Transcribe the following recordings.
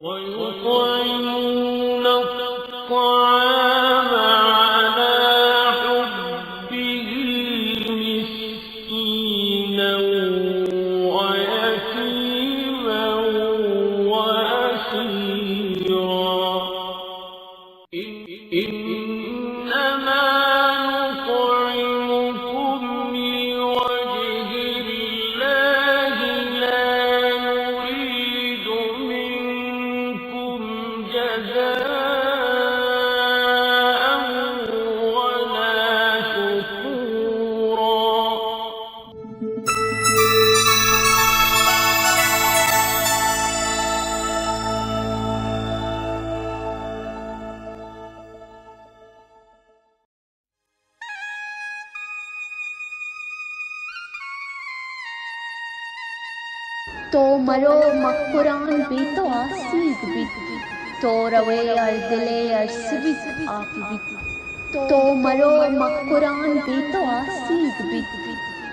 ويطعمون الطعام على حبه مسكينا ويتيما وأسيرا. إنما نطعمكم لوجه الله لا نريد منكم جزاء ولا شكورا. تو مرو مکران بے تو آسیگ بیت، تو روئے ہر دلے ارس بیت آپ بیت۔ تو مرو مکران بے تو آسیگ بیت،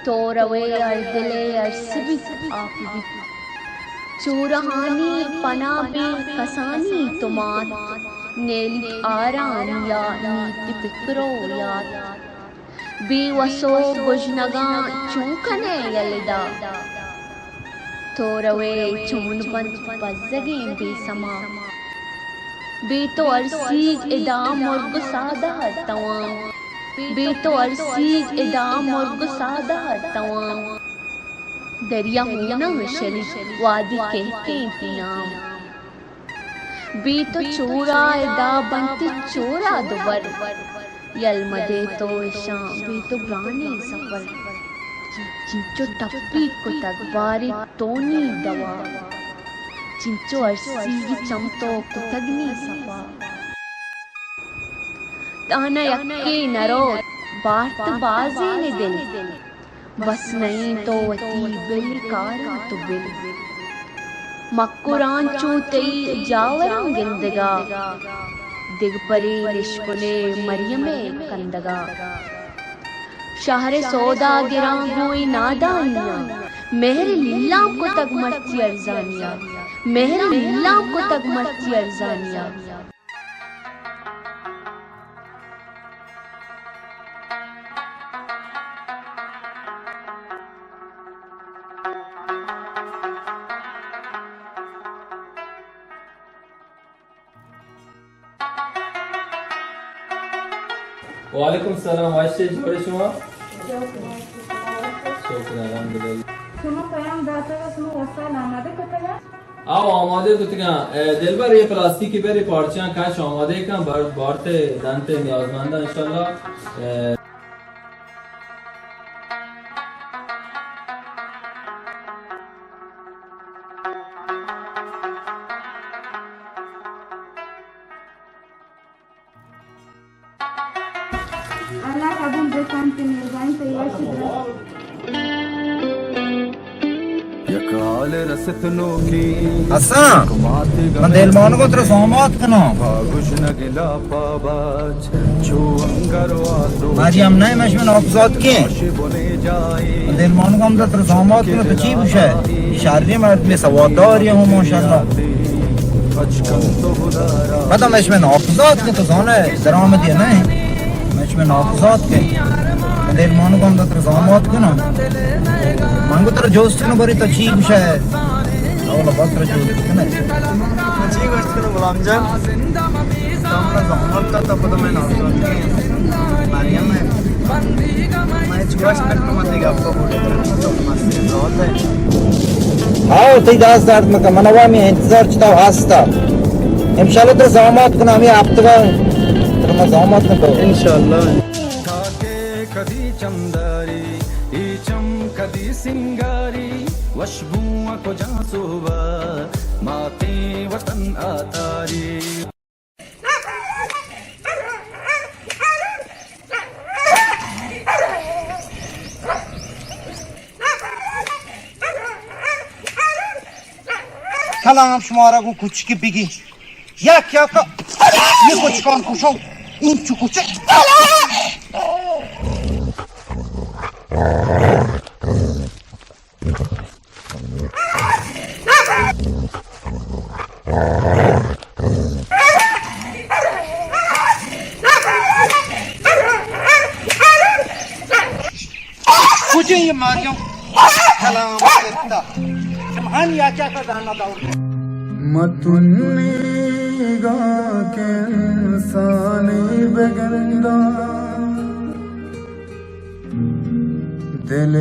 تو روئے ہر دلے ارس بیت آپ بیت۔ چورہانی پناہ بے کسانی تو مات، نیلیت آرام یا نیت پکر و یات۔ بے وس و گژنگاں چون کنئے یلہ دات؟ تو روئے چون بنت بزگیں بے سما۔ بے تو ارسیگ ادا مرگ سادہ توان، بے تو ارسیگ ادا مرگ سادہ توان۔ دریا ہوناں شلیت وادی کہتیں تئی نام۔ بے تو چورا ادا بنت چورا دوبر، یل مدے تو اشاں بے تو گرانیں سفر۔ چنچو ٹپی کتگ باریں تو نی دوا، چنچو ارسیگی چم تو کتگ نی صفا۔ تہنا یکے نہ روت بارت بازینے دل، بس نئیں تو وتی بل کاراں تو بل۔ مکران چو تئی جاوراں گندگا، دگپرے نشکنے مریم ءِ کندگا۔ شہر ءِ سوداگراں گوں اے نادانیاں، مہر لیلام کتگ مرچی ارزانیا، مہر لیلام کتگ مرچی ارزانیا۔ وعلیکم السلام، وش ئے، جوڑ ئے شما؟ شکر الحمدللہ۔ شما پیام داتگ، شما وسائل آمادہ کتگ؟ آؤ، آمادہ کتگاں۔ اے، دلبر، اے پلاستیکی بر، اے پارچیاں کش، آمادہ کن، بار-، بارت دنت نیازمنداں انشاءاللہ۔ اے، اللہ قبول بکنت، مہربانی تئی وش درست۔ یک حال رست نوکی۔ حسن، من دلمانگ ءَ ترا زامات کناں۔ مریم نہ، مش من آپزات کے۔ من دلمانگ ءَ ہم ترا زامات کناں، تو چی گوش ئے؟ شری مرد میں سواددار یا ہوں ماشاءاللہ۔ پدا مش من آپزات کے تو زانے درآمدی نہ۔ مش من آپزات کے۔ من دلمانگ ءَ ہم ترا زامات کناں۔ من گو ترا جوست کناں بری تو چی گوش ئے؟ اولا بات ترا جوست کناں۔ چی گوشت کناں غلام جان؟ تو ہمارا زامات کا تو پتہ میں نام سنتے ہیں۔ مریم ہے۔ میں چوش تک تو مت گپ کو بولے تو مت سے بہت ہے۔ ہاؤ، تئی دست درد مکن، من عوامی انتظار چتا ہستا۔ انشاءاللہ ترا زامات کناں ہمیں ہفتگا، ترا من زامات کناں۔ انشاءاللہ۔ تاکہ کدی چمداری، ای چم کدی سنگاری، وشبو کجا صوبہ، ماتیں وطن آتاری۔ کلام شمارا گوں کچکی بگی۔ یک یک یہ کچکان کشو، این چو کچک۔ ماریوں سلام کرتا۔ ہم یا کیا کا دانا دور۔ متنیگا کہ انسانی بگنداں، دل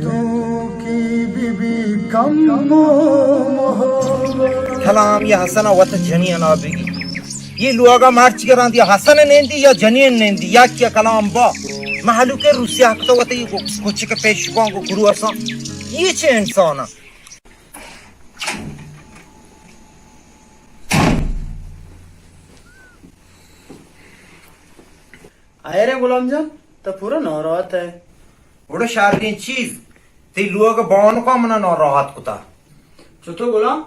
تو کی بی بی کم و محبت۔ کلام یا حسن وت جنین آ بگی۔ یہ لوگا مرچی گران دیا حسن نندی یا جنین نندی یا کیا کلام با۔ محلو کے روسیا تو وت یہ کچھ کے پیش بانگو گرو اساں۔ یہ چه انسان؟ آئرے غلام جان، تو پورا ناراحت ہے۔ بڑا شریں چیز، تی لوگ بانکا منا ناراحت کتا۔ چطور غلام؟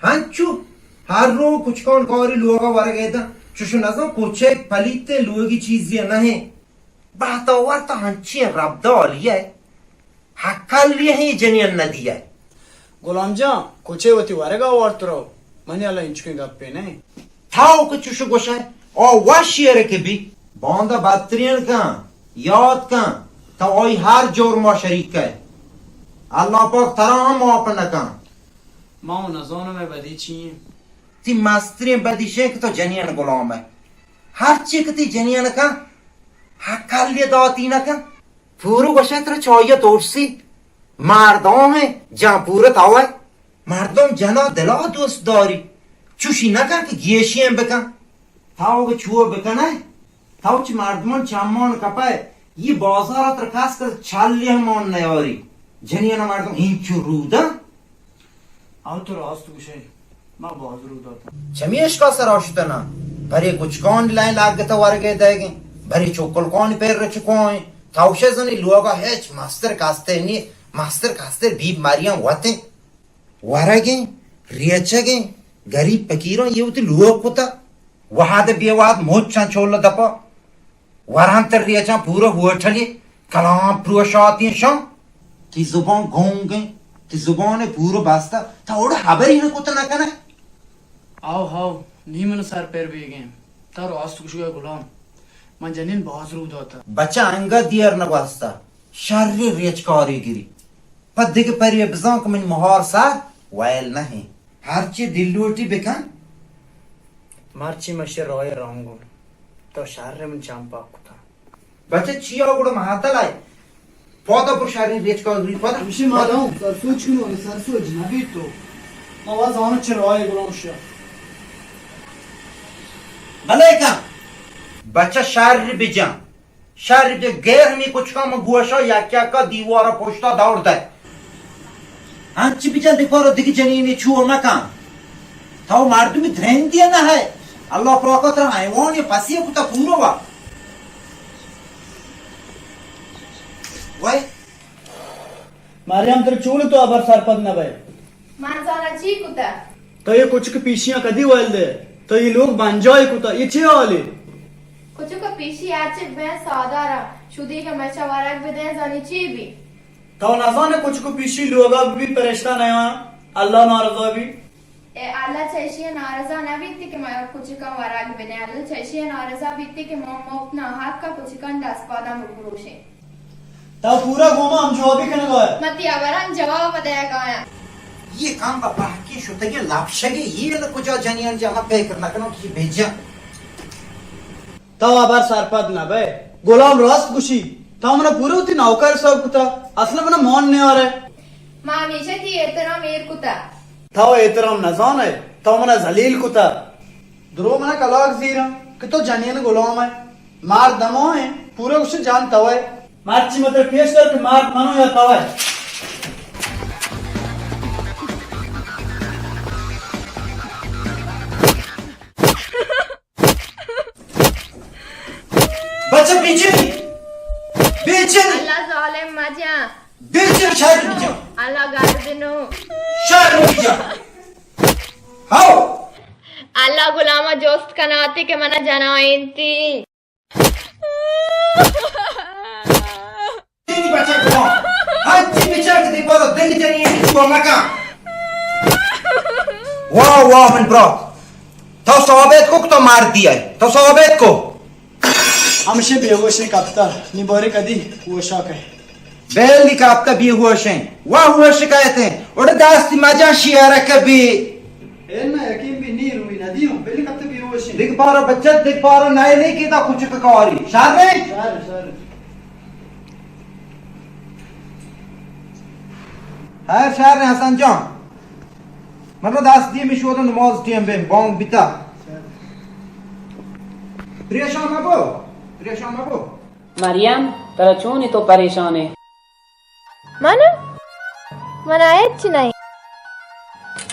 ہنچو، ہر رو کچکان کاری لوگا ورگے دا، چوشو نزان کچک پلیت لوگی چیزی نہیں۔ بہتاور تو ہنچی ربدالی ہے۔ ہکل یہ ہی جنین ندی ہے۔ غلام جان، کچے وتی ورگا وارت رو، منی اللہ انچکیں گپے نہیں۔ تھاو کہ چوش گوشئے، او وشی ارے کہ بی، باندا بدترین کن، یاد کن، تو آئی ہر جرما شریک کئے۔ اللہ پاک ترا ہم معاف نہ کن۔ ما و نزانم اے بدی چی ایں۔ تی مسترین بدی شے کہ تو جنین غلام ہے۔ ہر چی کہ تی جنین کن، ہکل یہ داتی نہ کن۔ پورو گوشئے ترا چاہیے ترسی۔ مردم ہے، جان پورت آوے۔ مردم جنا دلا دوست داری۔ چوشی نکن کہ گیشی ہم بکن۔ تاو کہ چو بکنئے، تاو چہ مردمان چمان کپئے، یہ بازار تر کس کہ چلی ہم مان نیاری۔ جنین مردم اینچو رودا۔ او تو راست گوشئے، ما باز رو داتاں۔ چمیشکا سرا شتنا، برے کچکان لائن لاگتا ورگے دئیگیں، برے چکلکان پر رچکوئیں۔ تاوشے زنی لوگا ہچ مستر کاستے نی، مستر کاستے بیب ماریاں وتیں۔ ورگیں، ریچگیں، گریب پکیراں یہ وتی لوگ کتا۔ وہد بے وہد مچاں چول دپا۔ وران تر ریچاں پورا ہوٹلی کلام پروشاتی شان۔ تی زبان گونگیں، تی زبان پورا بستا، تا اوڑا حبری نہ کت نہ کنئے۔ آو ہاو، نی من سر پر بیگیں۔ تا راست گوشگا غلام۔ من جنین باز رو داتا۔ بچہ انگا دیر نہ گوستا۔ شر ریچکاری گری۔ پہ دگہ پرے بزان کہ منی مہار سر ویل نہ ایں۔ ہرچی دل لوٹی بکن۔ مرچی مشے رائے رانگون۔ تو شر من چمپا کتا۔ بچہ چیا گڑا مہاتل آئے۔ پادا پر شریں ریچکا گری پادا۔ ہمشی ما داؤں، سرسوج کنو، اگہ سرسوج نبی تو۔ ما وا زانو چہ رائے غلام شاہ۔ بلے کن۔ بچہ شر بجن۔ شر بجن۔ غیر ہمی کچکا من گوشا یک یکا دیوارا پشتا دور دے۔ ہنچ بجن دپارا دگہ جنینی چو مکن۔ تو مردمی درندی نہ ہے۔ اللہ پاکا ترا حیوانی پسی کتا پورو وا۔ وای۔ مریم، ترا چون تو ہبر سرپد نہ بئے؟ من زاناں چی کتہ؟ تو یہ کچک پیشیاں کدی ویل دے؟ تو یہ لوگ بنجاہی کتہ، یہ چے حالے؟ کچک پیشی ہرچک بین سادارا، شدی کہ مچا ورگ بدین زانی چی بی؟ تو نزانے کچک پیشی لوگا بی پرشتہ نیاں، اللہ نارضا بی۔ اے اللہ چہ ایشی ء نارضا نہ بیت کہ ما کچکاں ورگ بدیں۔ اللہ چہ ایشی ء نارضا بیت کہ ما مفت ناحق ء کچکاں دست پاداں بپروشیں۔ تو پورا گوما ہم جوابی کنگا ئے۔ من تئی ہبراں جواب دئیگا آں۔ یہ کام پہ پہکیں شتگیں لپشگے، یہ نہ کجا جنیان جہاں فکر نہ کناں کہ بھیجاں۔ تو ہبر سرپد نہ بئے۔ غلام راست گوشی۔ تو منا پورا وتی نوکر حساب کتا۔ اصلا منا مان نیارے۔ ما ہمیشہ تئی احترام ایر کتا۔ تو احترام نزانئے، تو منا ذلیل کتا۔ درو منا کلاگ زیراں کہ تو جنین غلام ئے۔ مرد ہمو ئے، پورا گوشے جان تو ئے۔ مرچی متر پیش دار کہ مرد منو یا تو ئے۔ بچہ پیچھے، پیچھے۔ اللہ ظالم مجا۔ بیچ شر بجا۔ اللہ گردنو۔ شر بجا۔ ہاو۔ اللہ غلامہ جست کناتے کہ منا جنائینتی۔ تیری بچہ غلام۔ ہنچی بچہ کہ دی بارا دل جنی چو مکا۔ واہ، واہ، من برات۔ تو ثابت کو کہ تو مردی ئے۔ تو ثابت کو۔ ہمشی بے ہوشیں کپتا، نی بارے کدی ہوشا کئے۔ بیلی کپتہ بے ہوشیں، واہ ہوش کایتیں، اڑ داستی مجاں شیارہ کبی۔ اے نہ یقین بی نی روی ندیوں، بیلی کپتہ بے ہوشیں۔ دگہ پارا بچت، دگہ پارا نئے نئے کیتا کچک کاری۔ شر ایں؟ شر، شر۔ ہر شر ایں حسن جان۔ من را دست دی، می شود نماز ٹیم بیم، بانگ بیتا۔ پریشان مبو، پریشان مبو۔ مریم، ترا چون تو پریشان ئے؟ من؟ من ء ہچ نہ۔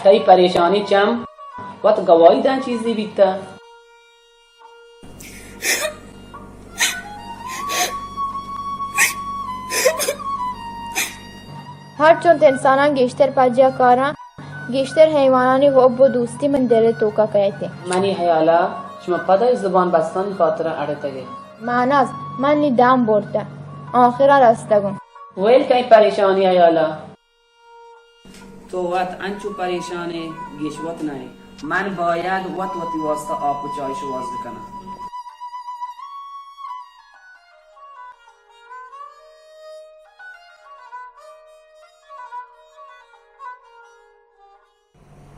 تئی پریشانی چم وت گواہی داں چیزے بیتہ۔ ہر چنت انساناں گیشتر پجا کاراں، گیشتر حیوانانی حب و دوستی من دل ء توکا کئیت۔ منی حیالا شما پدا اے زبان بستانی خاطرا اڑتگ ئے۔ ماناز، من نی دام برتہ، آخرا رستگوں۔ ویل کئے پریشانی حیالا۔ تو وت انچو پریشان ئے، گیش وت نہ ئے۔ من باید وت وتی واسطہ آپ و چائے شوہاز بکناں۔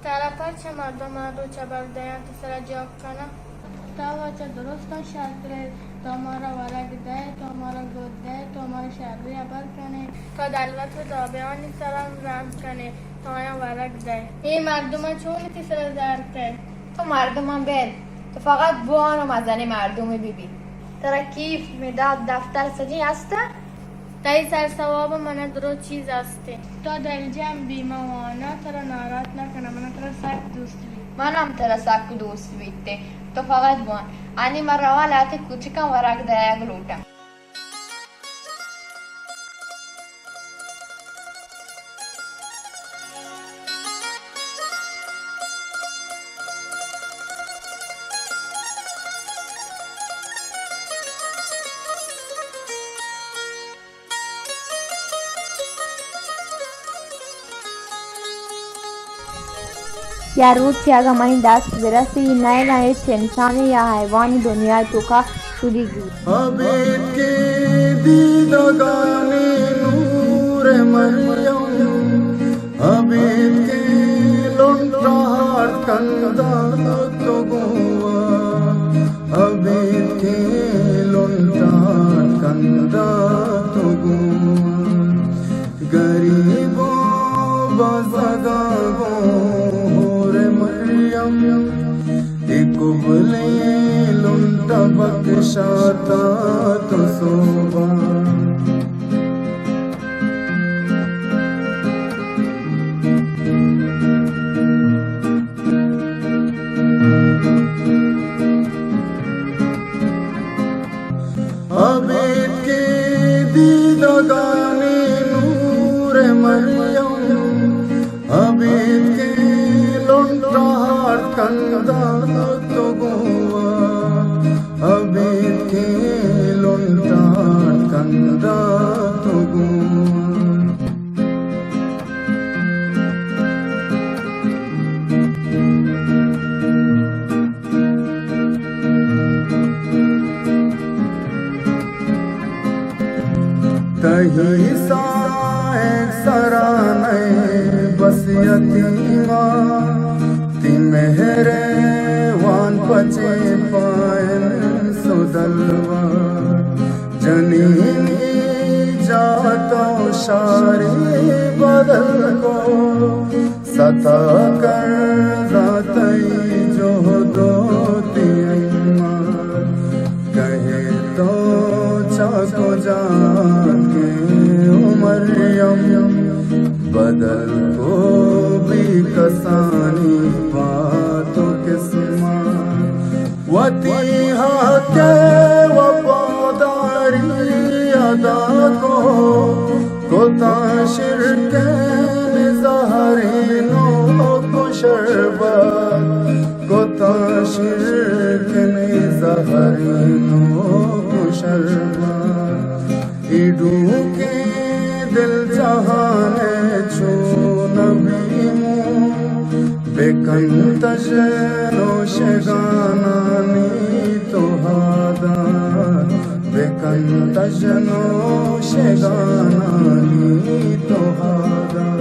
ترا پرچا مردم ہر روچ ہبر دیاں، تئی سرا جاک کناں؟ تو وت چہ درستاں شرتر ئے، تو مارا ورگ دئے، تو مارا گد دئے، تو مارا شری ہبر کن ئے۔ تو دلوت و دابیانی سرا رحم کن ئے، تو آیاں ورگ دئے۔ اے مردماں چون تئی سرا زہر کئیت؟ تو مردماں بل، تو فقط بوان و مزنیں مردمے ببی۔ ترا کیف، مداد، دفتر سجیں ہست انت؟ تئی سر ثواب ء من ء درو چیز است انت۔ تو دلجم بی، من واناں، ترا ناراض نہ کناں، من ء ترا سک دوست بیت۔ من ہم ترا سک دوست بیت۔ تو فقط بوان، انی من رواں لہتے کچکاں ورگ دئیگ لوٹاں۔ یا روچے اگاں منی دست برسی، نئیلاں ہچ انسانے یا حیوانے دنیا ء توکا شدیگ بیت۔ ابید کہ دیدگانی نور مریم، ابید کہ لنٹارت کندہ تو گوں، ابید کہ لنٹارت کندہ تو گوں۔ گریب و بزگاں گوں ہور مریم، اے کبلیں لنٹ ء بکشاتا تو سوباں۔ ابید کہ دیدگانی نور مریم، ابید کہ لنٹارت کندہ تو گوں، ابید کہ لنٹارت کندہ تو گوں۔ تئی ساہ ء سرا نئے بس یتیما، تئی مہر ء وان پچیں پائن سدلوا۔ جنینی جات و شاری بدل کو، ستا کرزا تئی جہد و تئی ایمان۔ کہے تو چا کجا کے او مریم، بدل کو بی کسانی بات و قسمان۔ وتی حق ء وفاداری ادا کو، کتاں شرکین زہریں نوک و شربت، کتاں شرکین زہریں نوک و شربت۔ اے ڈوکیں دل جہان ء چو نبیمو، بکن تژن و شگانانی تو ہادا، بکن تژن ءُ شگانانی تہاگا۔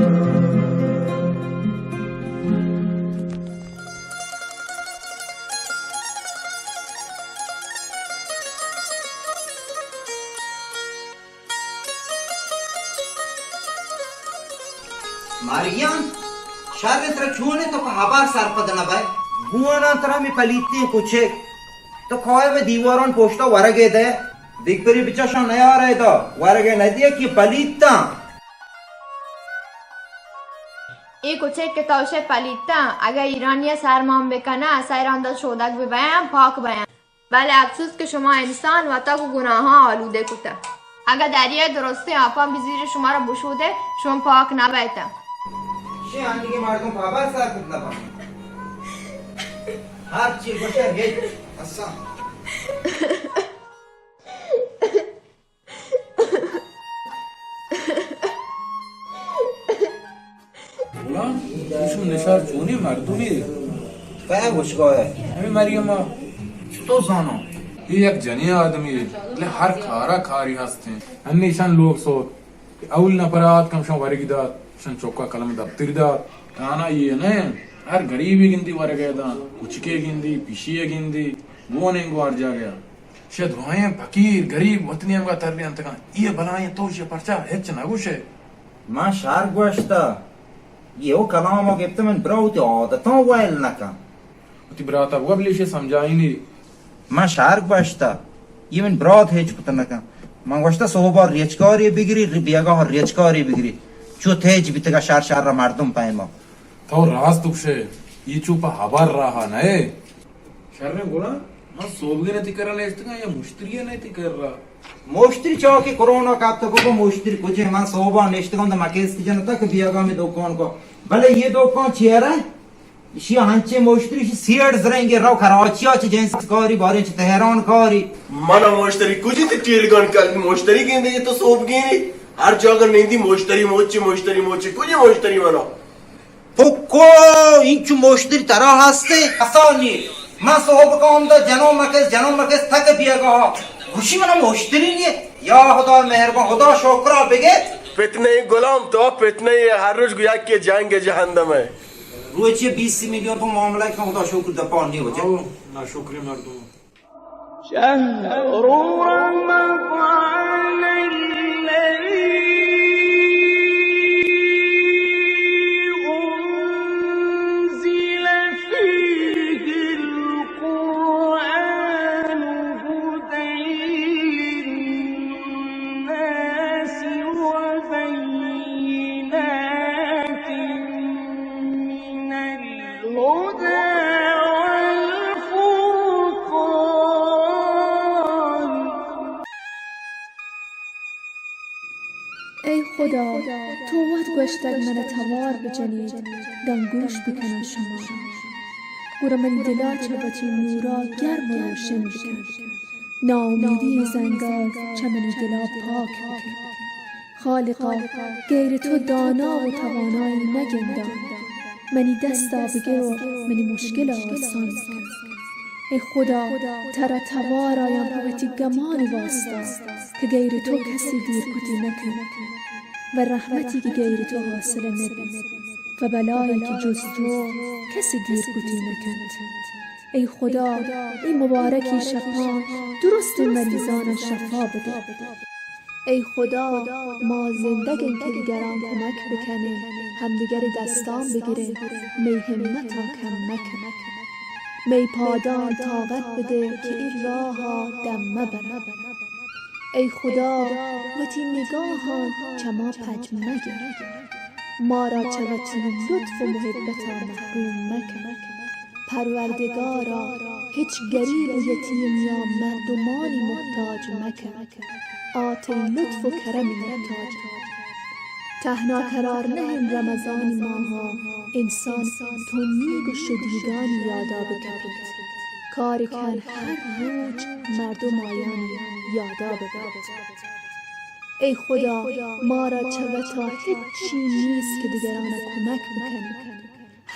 مریان، شر ترا چون انت، تو پہ ہبر سرپد نہ بئے؟ گواناں ترا ہمے پلیتیں کچک، تو کائے بہ دیواران پشتا ورگے دئے؟ دگبری بچشاں نیارئے دا، ورگے نہ دیئے کہ پلیتاں۔ اے کچک کہ تو شے پلیتاں، اگہ ایرانیا سر مان بکناں، سئے رندا شودگ ببیاں، پاک بیاں۔ بلے اپسوز کہ شما انسان وتا گوں گناہاں آلودہ کتہ۔ اگہ دریائے درستیں آپاں بزیرے شمارا بشودے، شما پاک نہ بیتہ۔ شے آنیگیں مردم پہ ہبر سرپد نہ بنت۔ ہر چی گوشہ ہچ اساں۔ غلام، ایشو نشار چونیں مردمے؟ کئے گوشگا ئے؟ ہمے مریم ءَ۔ چتو زاناں؟ اے یک جنیں آدمے، بلے ہر کارا کاری ہستیں۔ انیشان لوگ سوت کہ اول نپر آت کمشان ورگی دات، شان چوکا قلم دپتری دات۔ تانا یہ نہ، ہر غریبی گندی ورگے داں، کچکے گندی، پیشی گندی، گونیں گوار جاگیا۔ شہ دراہیں پکیر، گریب وطنی ہمگا ترینتگاں۔ اے بلائیں تو شہ پرچا ہچ نہ گوشے؟ من شر گوشتہ، یہ و کلام گپتہ من برا وتی عادتاں ویل نکن۔ وتی براتا بگو بلے شہ سمجھائینی۔ من شر گوشتہ، یہ من برات ہچ کت نکن۔ من گوشتہ صحبا ریچکاری بگری، ری-، بیگاہ ریچکاری بگری۔ چو تیج بیتگا شر شر مردم پیما۔ تو راست گوشے، یہ چو پہ ہبر راہ نئے۔ شریں گڑا من سوبگین ء تئی کرا نشتگاں یا مشتری ء نئے تئی کرا؟ مشتری چاکہ کرونا کپتہ گو مشتری کجے؟ من سوبا نشتگاں داں مکیس جنتا کہ بیاگا ہمے دکان کو۔ بلے یہ دکان چیرا؟ اشی ہنچے مشتری، اشی سیٹ زرنگے رو کراچی ء چہ جنس کاری باریں چہ تہران کاری۔ من مشتری کجی تئی ٹیلگان کن مشتری گیندے تو سوبگینی؟ ہر جاگہ نندی مشتری موچی، مشتری موچی، کجی مشتری منا؟ پکو، اینچو مشتری ترا ہستے؟ کسانی، من صحب کام دا جنو مکس، جنو مکس تک بیگا۔ گوشی منا مشتری نیے۔ یا خدا مہربان، خدا شکرا بگے۔ پتنہ غلام تو پتنہ، ہر روز گویا کہ جنگ جہندم ہے۔ روچی بیست میلیون تو معاملہ کن، خدا شکر دپا نہیں ہو جائے۔ او، ناشکری مردم۔ شهر رمضان الذي أنزل فيه القرآن هدى للناس وبينات من الهدى والفرقان۔ ای خدا، تو وت گوشتگ من ء توار بجنیت، داں گوش بکناں شمارا۔ گڑا منی دل ء چہ وتی نور ء گرم ء روشن بکن۔ ناامیدی ء زنگ ء چہ منی دل ء پاک بکن۔ خالقا، غیر تو دانا و توانایی نگنداں۔ منی دستا بگر و منی مشکلا آسان بکن۔ اے خدا، ترا توار آیاں پہ وتی گمانی واستا کہ غیر تو کسی دیر کتی نکنت و رحمتی کہ غیر تو حاصل نبیت و بلایی کہ جز تو کسی دیر کتی نکنت۔ اے خدا، اے مبارکی شپاں درستیں مریضاناں شفا بدے۔ اے خدا، ما زندگ ایں کہ دگراں کمک بکنیں، ہمدگرے دستاں بگریں، مئے ہمتا کم مکن۔ مئے پاداں طاقت بدے کہ اے راہا دم مبریں۔ اے خدا، وتی نگاہاں چہ ما پچ مگر، مارا چہ وتی لطف و محبتا محروم مکن۔ پروردگارا، ہچ گریب و یتیم یا مردمانی محتاج مکن۔ آ تئی لطف و کرم محتاج۔ تہنا قرار نہ انت رمضانی ماہا انسان تنیگ و شدیگانی یادا بکپیت۔ کار کن ہر روچ مردم آیانی یادا ببیت۔ اے خدا، مارا چہ وتا ہچی نیست کہ دگرانا کمک بکنیں۔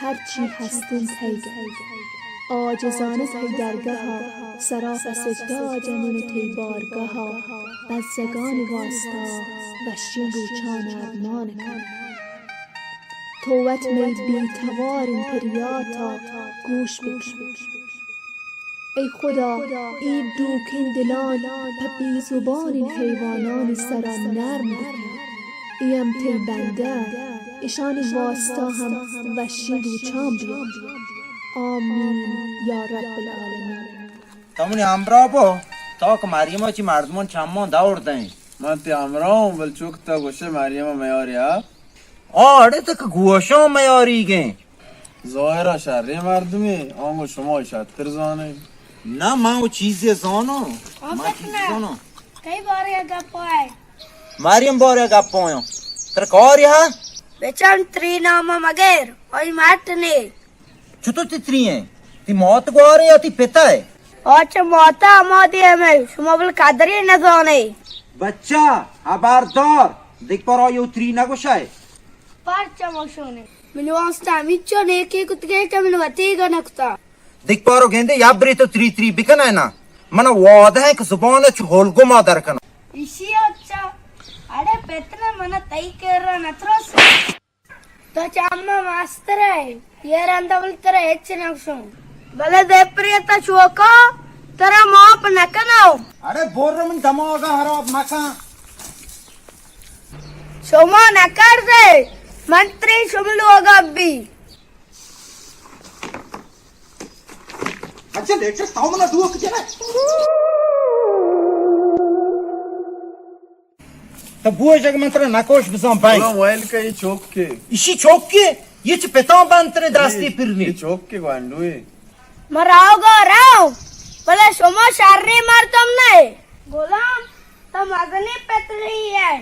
ہرچی ہست انت تئیگ انت۔ عاجزانہ تئی درگہا، سرا پہ سجدہ جنین تئی بارگہا، بزگانی واسطہ وشیں روچان ارمان کن۔ تو وت مئی بے تواریں پریاتا گوش بکن۔ اے خدا، اے ڈوکیں دلان پہ بے زبانیں حیوانانی سرا نرم بکن۔ اے ہم تئی بندہ، اشانی واسطہ ہم وشیں روچان بیار۔ آمین یا رب العالمین۔ تو منی ہمراہ بو، تو کہ مریم ء چی مردمان چمان دور دیں۔ من تئی ہمراہ ہوں، بل چک تا گوشے مریم ء میاریا۔ آ، اڑے تو کہ گوشاں میاریگیں۔ ظاہرا شریں مردمے، آنگو شما شتر زانے۔ نہ، من وہ چیزے زاناں۔ آ، من چیزے زاناں۔ کئی بارے گپ آئے؟ مریم بارے گپ آیاں۔ ترا کار یہاں؟ بچم تری نام مگر، آئی مٹ نے۔ چطور تئی تری ہیں؟ تئی مات گوارے یا تئی پتا ہے؟ آ چہ ماتا ہما دیمے، شما بل قدری نزانے۔ بچہ، ہبردار، دگہ بار آئی ء تری نگوشئے۔ پرچا مشونے؟ منی واسطہ ہمینچو نیکی کتگے کہ من وتیگ نکتا۔ دگہ بارو گندے یا بری تو تری تری بکنئے نا۔ من وعدہ ہیں کہ زبان چو ہلگو ما در کناں۔ ایشی اچھا، اڑے پتنے من تئی کرا نترس۔ تو چہ اما ماستر ئے، یہ رندا بل ترا ہچ نہ گوشوں۔ بلے دیپریتا چوکا ترا معاف نہ کنوں۔ اڑے بور من دماغا خراب مکن۔ شما نہ کردے، من تری شما لوگا بی۔ اچھا، لیٹر تاو منا دو کجا۔ تو بوج اگہ من ترا نکوش بزان بھائی۔ بولا موبائل کا یہ چوک کے۔ اشی چوک کے؟ یہ چہ پتان بند ترے دستی پرنی۔ یہ چوک کے گوانڈوے۔ من راو گا راو۔ بلے شما شریں مردم نہ۔ غلام، تو مزنیں پتری ئے۔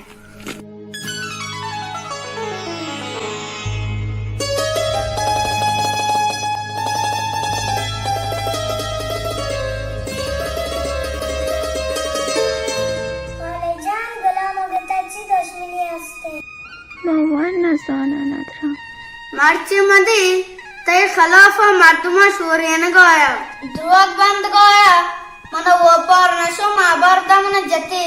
والد جان، غلام ء گوں تئی چی دشمنی است انت؟ من وت نزاناں ندرا۔ مرچی مدی تئی خلاف ء مردماں شورینگ ء آیا۔ دروگ بندگ ء آیا۔ من ء اوپار نشو، ما بردا من جتی۔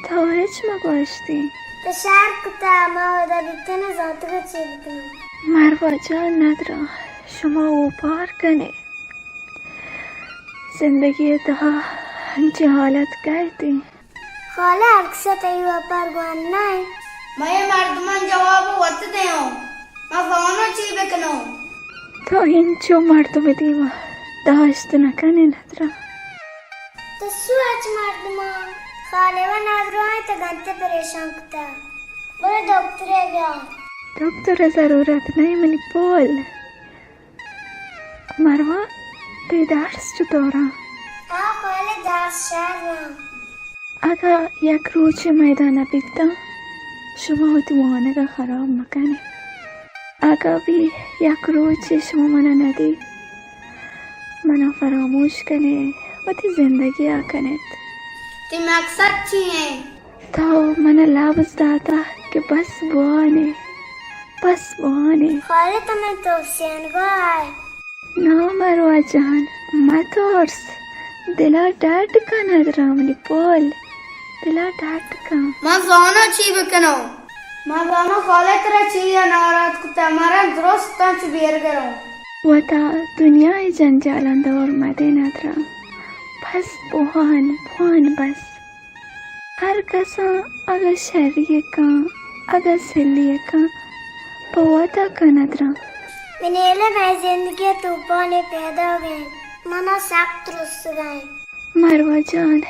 تو ہچ مگوشتی۔ تو شر کتا، ما اودا بیتن ء زانتگ ء چی بکناں۔ مروا جان ندرا، شما اوپار کنے۔ زندگی ء تہا انچیں حالت کئیتی۔ خالہ، ہرکس ء تئی وپار گوان نہ انت۔ مئے مردمان جواب وت دیاں۔ ما زاناں چی بکناں۔ تو انچو مردم ء دیما داشت نہ کنے ندرا۔ تو سوچ مردمان، خالہ و ندرائیں تو گنتے پریشان کتا۔ برو دکترے بیا۔ دکتر ء ضرورت نہیں منی پول۔ مروا، تئی درس چطور انت؟ آ خالہ، درس شر انت۔ اگاں یک روچے میدان ء بیتاں، شما وتی وانگ ء خراب مکن ات۔ اگاں بھی یک روچے شما من ء ندیت، من ء فراموش کن ات، وتی زندگی ء کن ات۔ تئی مقصد چی انت؟ تو من ء لبز داتہ کہ بس بوان ئے، بس بوان ئے۔ خالہ، تو من ترسینگا ئے۔ نا مروا جان، مہ ترس، دل ء ڈڈ کن ندرا منی پول، دل ء ڈڈ کن۔ من زاناں چی بکناں، من زاناں خالہ ترا چی ء ناراض کتہ، مرن درستاں چہ بیرگروں۔ وتا دنیا ء جنجالاں دور مدے ندرا، بس بوان، بوان بس۔ ہر کساں اگاں شری ء کن، اگاں سلی ء کن، پہ وتا کن ندراں۔ منی علم ء زندگی ء توپانے پیداگ انت، منا سک ترسگ ء انت۔ مروا جان،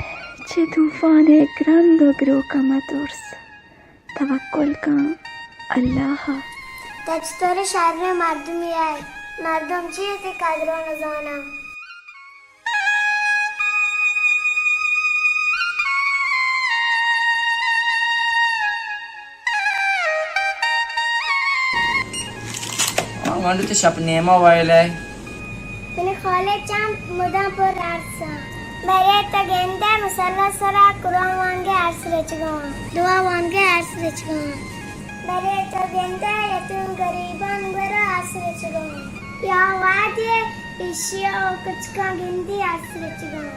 چہ توپان ء گرند و گروک ء مہ ترس، توکل کن اللہ ء۔ تو چطور شریں مردمے ئے، مردم چی وتی قدر ء نزاناں۔ آ گونڈو، تو شپ نیما ویل ئے؟ منی خالے چم مدام پر ارساں۔ برے تو گندے مسلا سرا قرآن وانگے ارس رچگاں، دعا وانگے ارس رچگاں۔ برے تو گندے یتیم غریبان گورا ارس رچگاں۔ یا وادی پیشیا و کچکاں گندی ارس رچگاں۔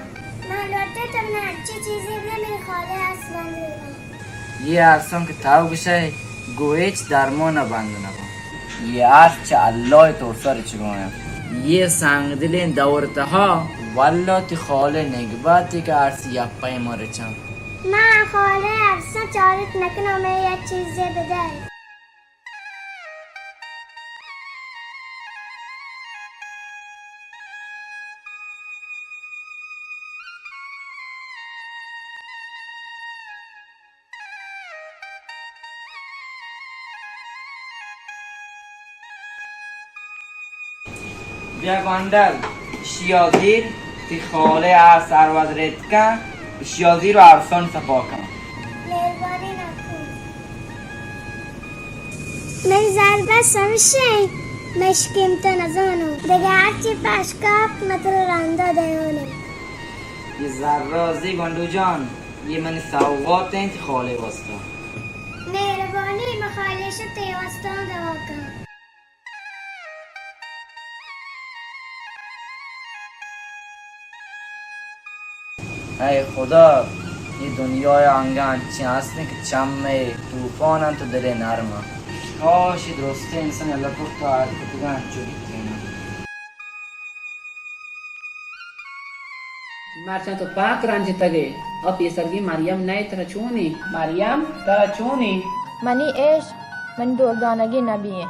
من لوٹے تو من ہرچی چیزی بدے، منی خالے ارس بند بباں۔ یہ ارساں کہ تاو گشئے، گوں ہچ درمانا بند نباں۔ یہ ارس چہ اللہ ترسا رچگاں۔ یہ سنگدلیں دور تہا، واللہ تی خالے نگباتی کہ ارس یپئے ما رچاں۔ من خالے ارساں چارت نکناں، مئے یک چیزے بدئے۔ بیا گونڈل، اشیا زیر، تی خالے ارس ہر وز رتکن، اشیا زیر و ارسان سپا کن۔ مہربانی نکن۔ مئے زر بس ہمشیں، مئے شکیم تو نزانو۔ دگہ ہرچی پشکاپ متر رندا دیانے۔ یہ زر رازی گونڈو جان، یہ منی سوغات انت خالے واسطہ۔ مہربانی، مخالش تے واسطہ دعا کن۔ اے خدا، اے دنیا ء انگہ انچیں ہستیں کہ چم ء طوفان انت و دل ء نرم انت۔ کاش اے درستیں انسان اللہ کرتا ات کتگاں انچو بیتیناں۔ مرچاں تو پاک رنجتگ ئے، آ پیسرگیں مریم نئے، ترا چونیں؟ مریم، ترا چونیں؟ منی عشق، من دور دانگی نبی ایں۔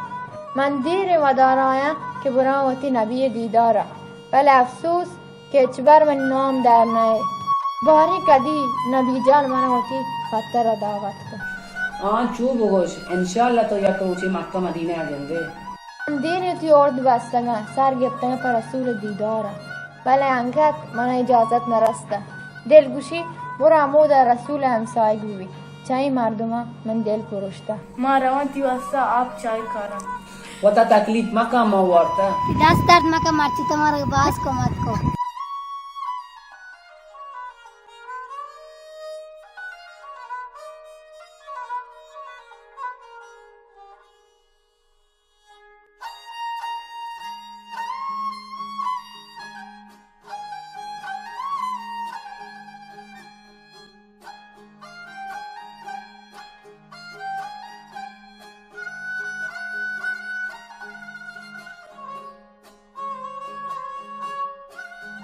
من دیر ودار آیاں کہ براں وتی نبی دیدارا، بلے افسوس کہ ہچبر منی نام در نئے۔ باریں کدی نبی جان منا وتی خاطرا دعوت کن۔ آں چو بگوش، انشاءاللہ تو یک روچے مکہ مدینہ ء گندے۔ من دیر وتی ارد بستگاں، سر گپتگاں پہ رسول دیدارا، بلے انگت منا اجازت نرستہ۔ دل گوشی برو ہمودا رسول ہمساہگ ببی، چہ اے مردماں من دل پروشتہ۔ ما رواں تی واسطہ آپ چائے کاراں۔ وتا تکلیف مکن، ما وارتہ۔ دست درد مکن، مرچی تو مارا باز کمک کو۔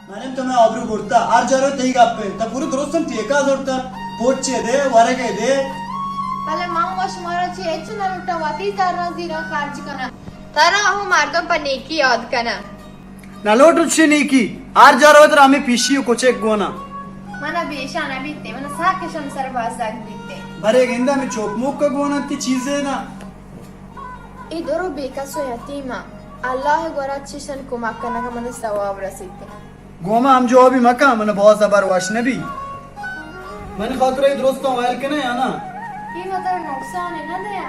منم تو مئے آبرو برتا، ہر جا رو تئی گپ انت، تو پورو درستاں ٹیکہ زرتا، پوچے دے، ورگے دے۔ بلے من و شمارا چی ہچ نہ لوٹاں، وتی زراں زیراں خرچ کناں۔ ترا ہوں مردم پہ نیکی یاد کناں۔ نہ لوٹوں چی نیکی، ہر جا رو ترا ہمے پیشی و کچک گونا۔ منا بیشا نہ بیتے، منا ساکشم سر بازگ بیتے۔ برے گندا ہمے چوک موک گونا تی چیزے نا۔ اے درو بے کس و یتیماں، اللہ ء گورا چشن کمک کنگ ء من ثواب رسیت۔ گوں ما ہم جوابی مکن، من باز ہبر وش نبی۔ من خاطر ء درستاں ویل کنے یا نا؟ اے وتر نقصان نہ دیا۔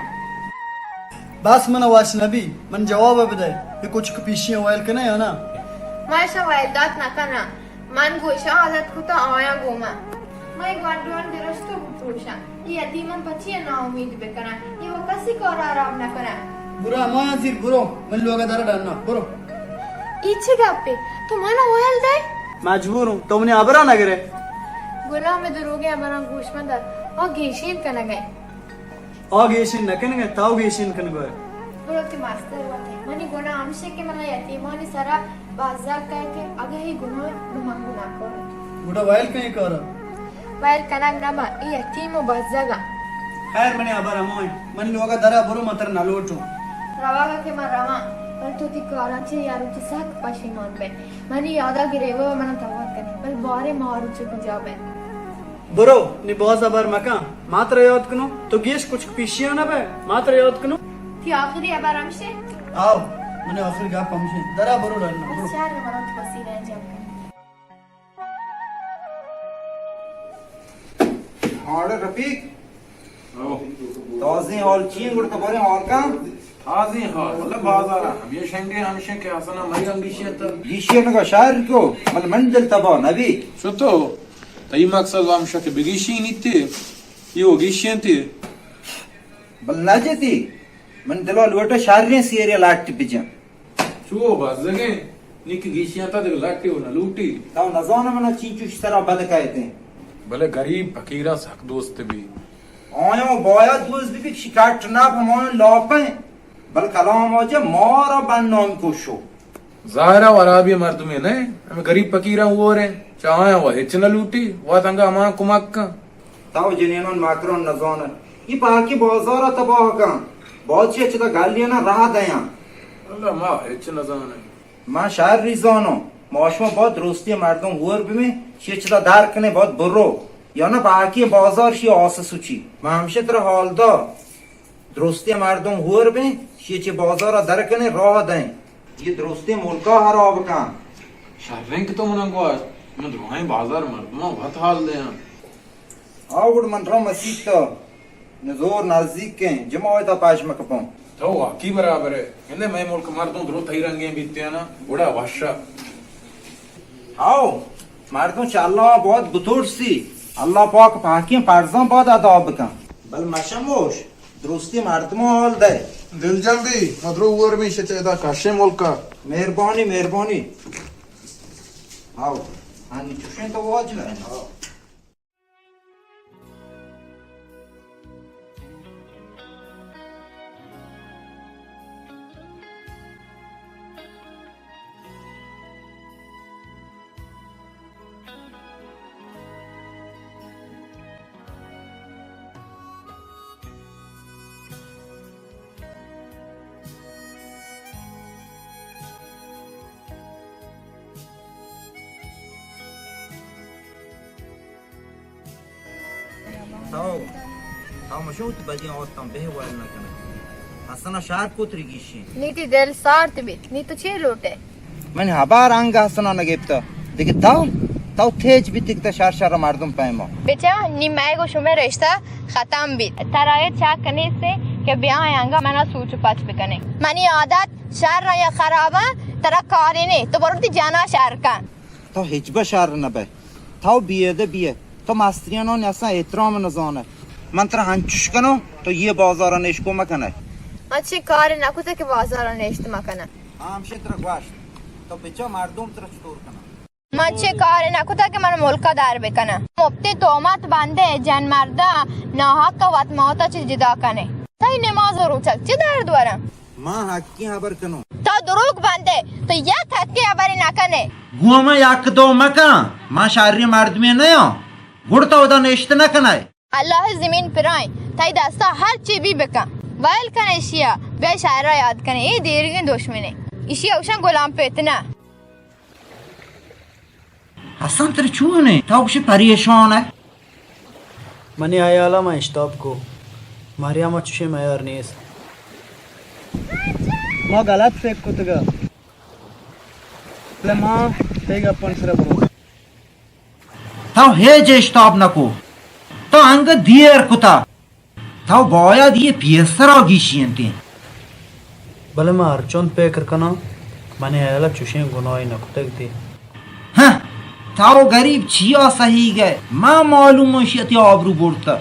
بس من وش نبی، من جواب بدے، یہ کچھ پیشیاں ویل کنے یا نا؟ ما ایشاں ویل دات نہ کناں۔ من گوں ایشاں عادت کتہ آیاں گوما۔ مئے گونڈوان درستو بپروشاں۔ اے یتیمان پچیا ناامید بکناں؟ اے و کسی کار حراب نکناں۔ برو ہمایاں زیر برو، من لوگا در ڈننا، برو۔ اے چے گپے؟ تو منا ویل دئے؟ مجبور ہوں، تو منی ہبرا نگرے۔ گڑا ہمے دروگیں ہبراں گوش مدار، آ گیشین کنگئے۔ آ گیشین نہ کنگ ء، تو گیشین کنگ ء۔ برو تئی مستر وت ء۔ منی گناہ ہمیش انت کہ من یتیمانی سرا بزگ کئیت، اگہ اے گناہ انت، گڑا من گناہگار آں۔ گڑا ویل کن اے کار ء۔ ویل کنگ نہ باں، اے یتیم و بزگ انت۔ خیر، منی ہبر ہمو انت۔ منی لوگ ء در ء برو، من ترا نہ لوٹوں۔ روگ ء کہ من رواں، بلے تو تئی کاراں چہ یا روچی سک پشیمان بئے۔ منی یاد ء گریوگ ء من ء توار کن ئے، بلے باریں ما آ روچ ء کجا بئیں؟ برو، نی باز ہبر مکن، ما ترا یاد کنوں، تو گیش کچک پیشیاں نہ بئے، ما ترا یاد کنوں۔ تئی آخری ہبر ہمش انت؟ آو، منی آخری گپ ہمش انت، درا برو ڈنا، برو۔ شر، من وت وسیلہ انجام کناں۔ ہاں رفیق، تازیں حال چی انت؟ گڑا تو باریں حال کن۔ تازیں حال، واللہ بازار ء ہمیش انگے ہمشیں کہ حسن ء مری انگیشی انت۔ گیشی انگا شہر کو، بل من دل تباہ نبی۔ شتو، تئی مقصد ہمشہ کہ بگیشی نیتے، یہ و گیشی انتے۔ بل نہ جتی، من دلو لوٹا شہریں سیرے لاٹ بجن۔ چو بزگیں؟ نی کہ گیشیاں تا دگہ لٹے و نہ لوٹی۔ تو نزاناں منا چینچوش سرا بد کئیتیں۔ بلے گریب پکیراں سک دوست بی۔ آیاں باید دوست بی کہ شکٹ نہ پمایاں لاپیں۔ بل کلام واجہ مارا بنام کشو۔ ظاہرا ورابی مردمے نہ، ہمیں گریب پکیراں ہوریں، چہ آیاں و ہچ نہ لوٹی، و تنگا ہما کمک کن۔ تو جنینان مکران نزانن۔ ای پاکی بازارا تباہ کن۔ بادشاہ چدا گلیانا راہ دیاں۔ اللہ ما ہچ نزانن۔ من شر ریزانوں۔ ما شما با درستی مردم ہور بمیں، شی چدا در کنے باد برو۔ یا نہ پاکی بازار شی آس سوچی۔ من ہمشہ ترا حال دا۔ درستی مردم ہور بیں، شی چہ بازارا در کنے راہ دیں۔ یہ درستی ملکا خراب کن۔ شریں کہ تو منا گوشت، من درائیں بازار مردماں وت حال دیاں۔ آ گڑ من را مسیت تا نزور نزدیک کن، جماعتا پاش مکپوں۔ تو واقعی برابر ہے۔ گندے مئے ملک مردم درو تئی رنگیں بیتیانا، گڑا وشا۔ ہاو، مردم چہ اللہ بہت بترسی۔ اللہ پاک پاکیں فرضاں باد ادا بکن۔ بل مشموش، درستی مردماں حال دے۔ دل جنبی، مدرو ور می شتے ادا کشے ملکا۔ مہربانی، مہربانی۔ ہاو، ہنی چوشیں تو واجہ۔ ہاو۔ تو، تو مشو تو بدی آتاں بہ وال نہ کنے۔ حسنا شہر کوتری گیشی۔ نی تی دل سارت بیت، نی تو چے لوٹے؟ من ہبار انگا حسنا نہ گپتا۔ دیگہ تو، تو تیج بیتی کہ تو شہر شہر مردم پیما۔ بچا، نی مئے گو شمے رشتہ ختم بیت۔ ترا اے چاک نیست کہ بیا انگا منا سوچ پچ بکنے۔ منی عادت شر یا خرابا، ترا کاری نے، تو برو تی جانا شر کن۔ تو ہچبر شر نہ بئے۔ تو بیئے دے بیئے۔ تو مستریانانی اصلاً احترام نہ زانے۔ من ترا ہنچوش کنوں، تو یہ بازارا نشکو مکنے۔ من چی کار نہ کتا کہ بازارا نشت مکنم۔ ہاں، ہمشی ترا گوشت۔ تو بچا مردم ترا چطور کنن؟ من چی کار نہ کتا کہ من ملکا در بکنم۔ مپتی تومت بندے جن مردا ناحق وت موتا چی جدا کنے۔ تئی نماز و روچک چی درد ورن؟ ما حقی خبر کنوں۔ تو دروگ بندے، تو یک حقی خبری نہ کنے۔ گوں ما یک دو مکن، ما شری مردمے نیاں۔ گڑ تو ادا نشت نہ کنئے۔ اللہ زمین پرائیں، تئی دستا ہر چی بی بکن۔ ویل کن اشیا، بیا شہرا یاد کنے، اے دیرگیں دشمنے۔ اشیا اوشان غلام فتنہ۔ حسن ترا چون انت؟ تو گوشے پریشان ئے۔ منی ہیالا من اشتاپ کو۔ مریم ء چشیں میار نیست۔ ما غلط فکر کتگ ء۔ بلے ما تئی گپانی سرا بروت۔ تو ہچ اشتاپ نہ کو۔ تو انگت دیر کتا۔ تو باید یہ پیسرا گیشینتیں۔ بلے من ہرچنت پکر کناں، منی ہیالا چشیں گناہے نہ کتگ تی۔ ہاں، تو گریب چیا سہیگ ئے؟ ما معلوم انت شیتی آبرو برتہ۔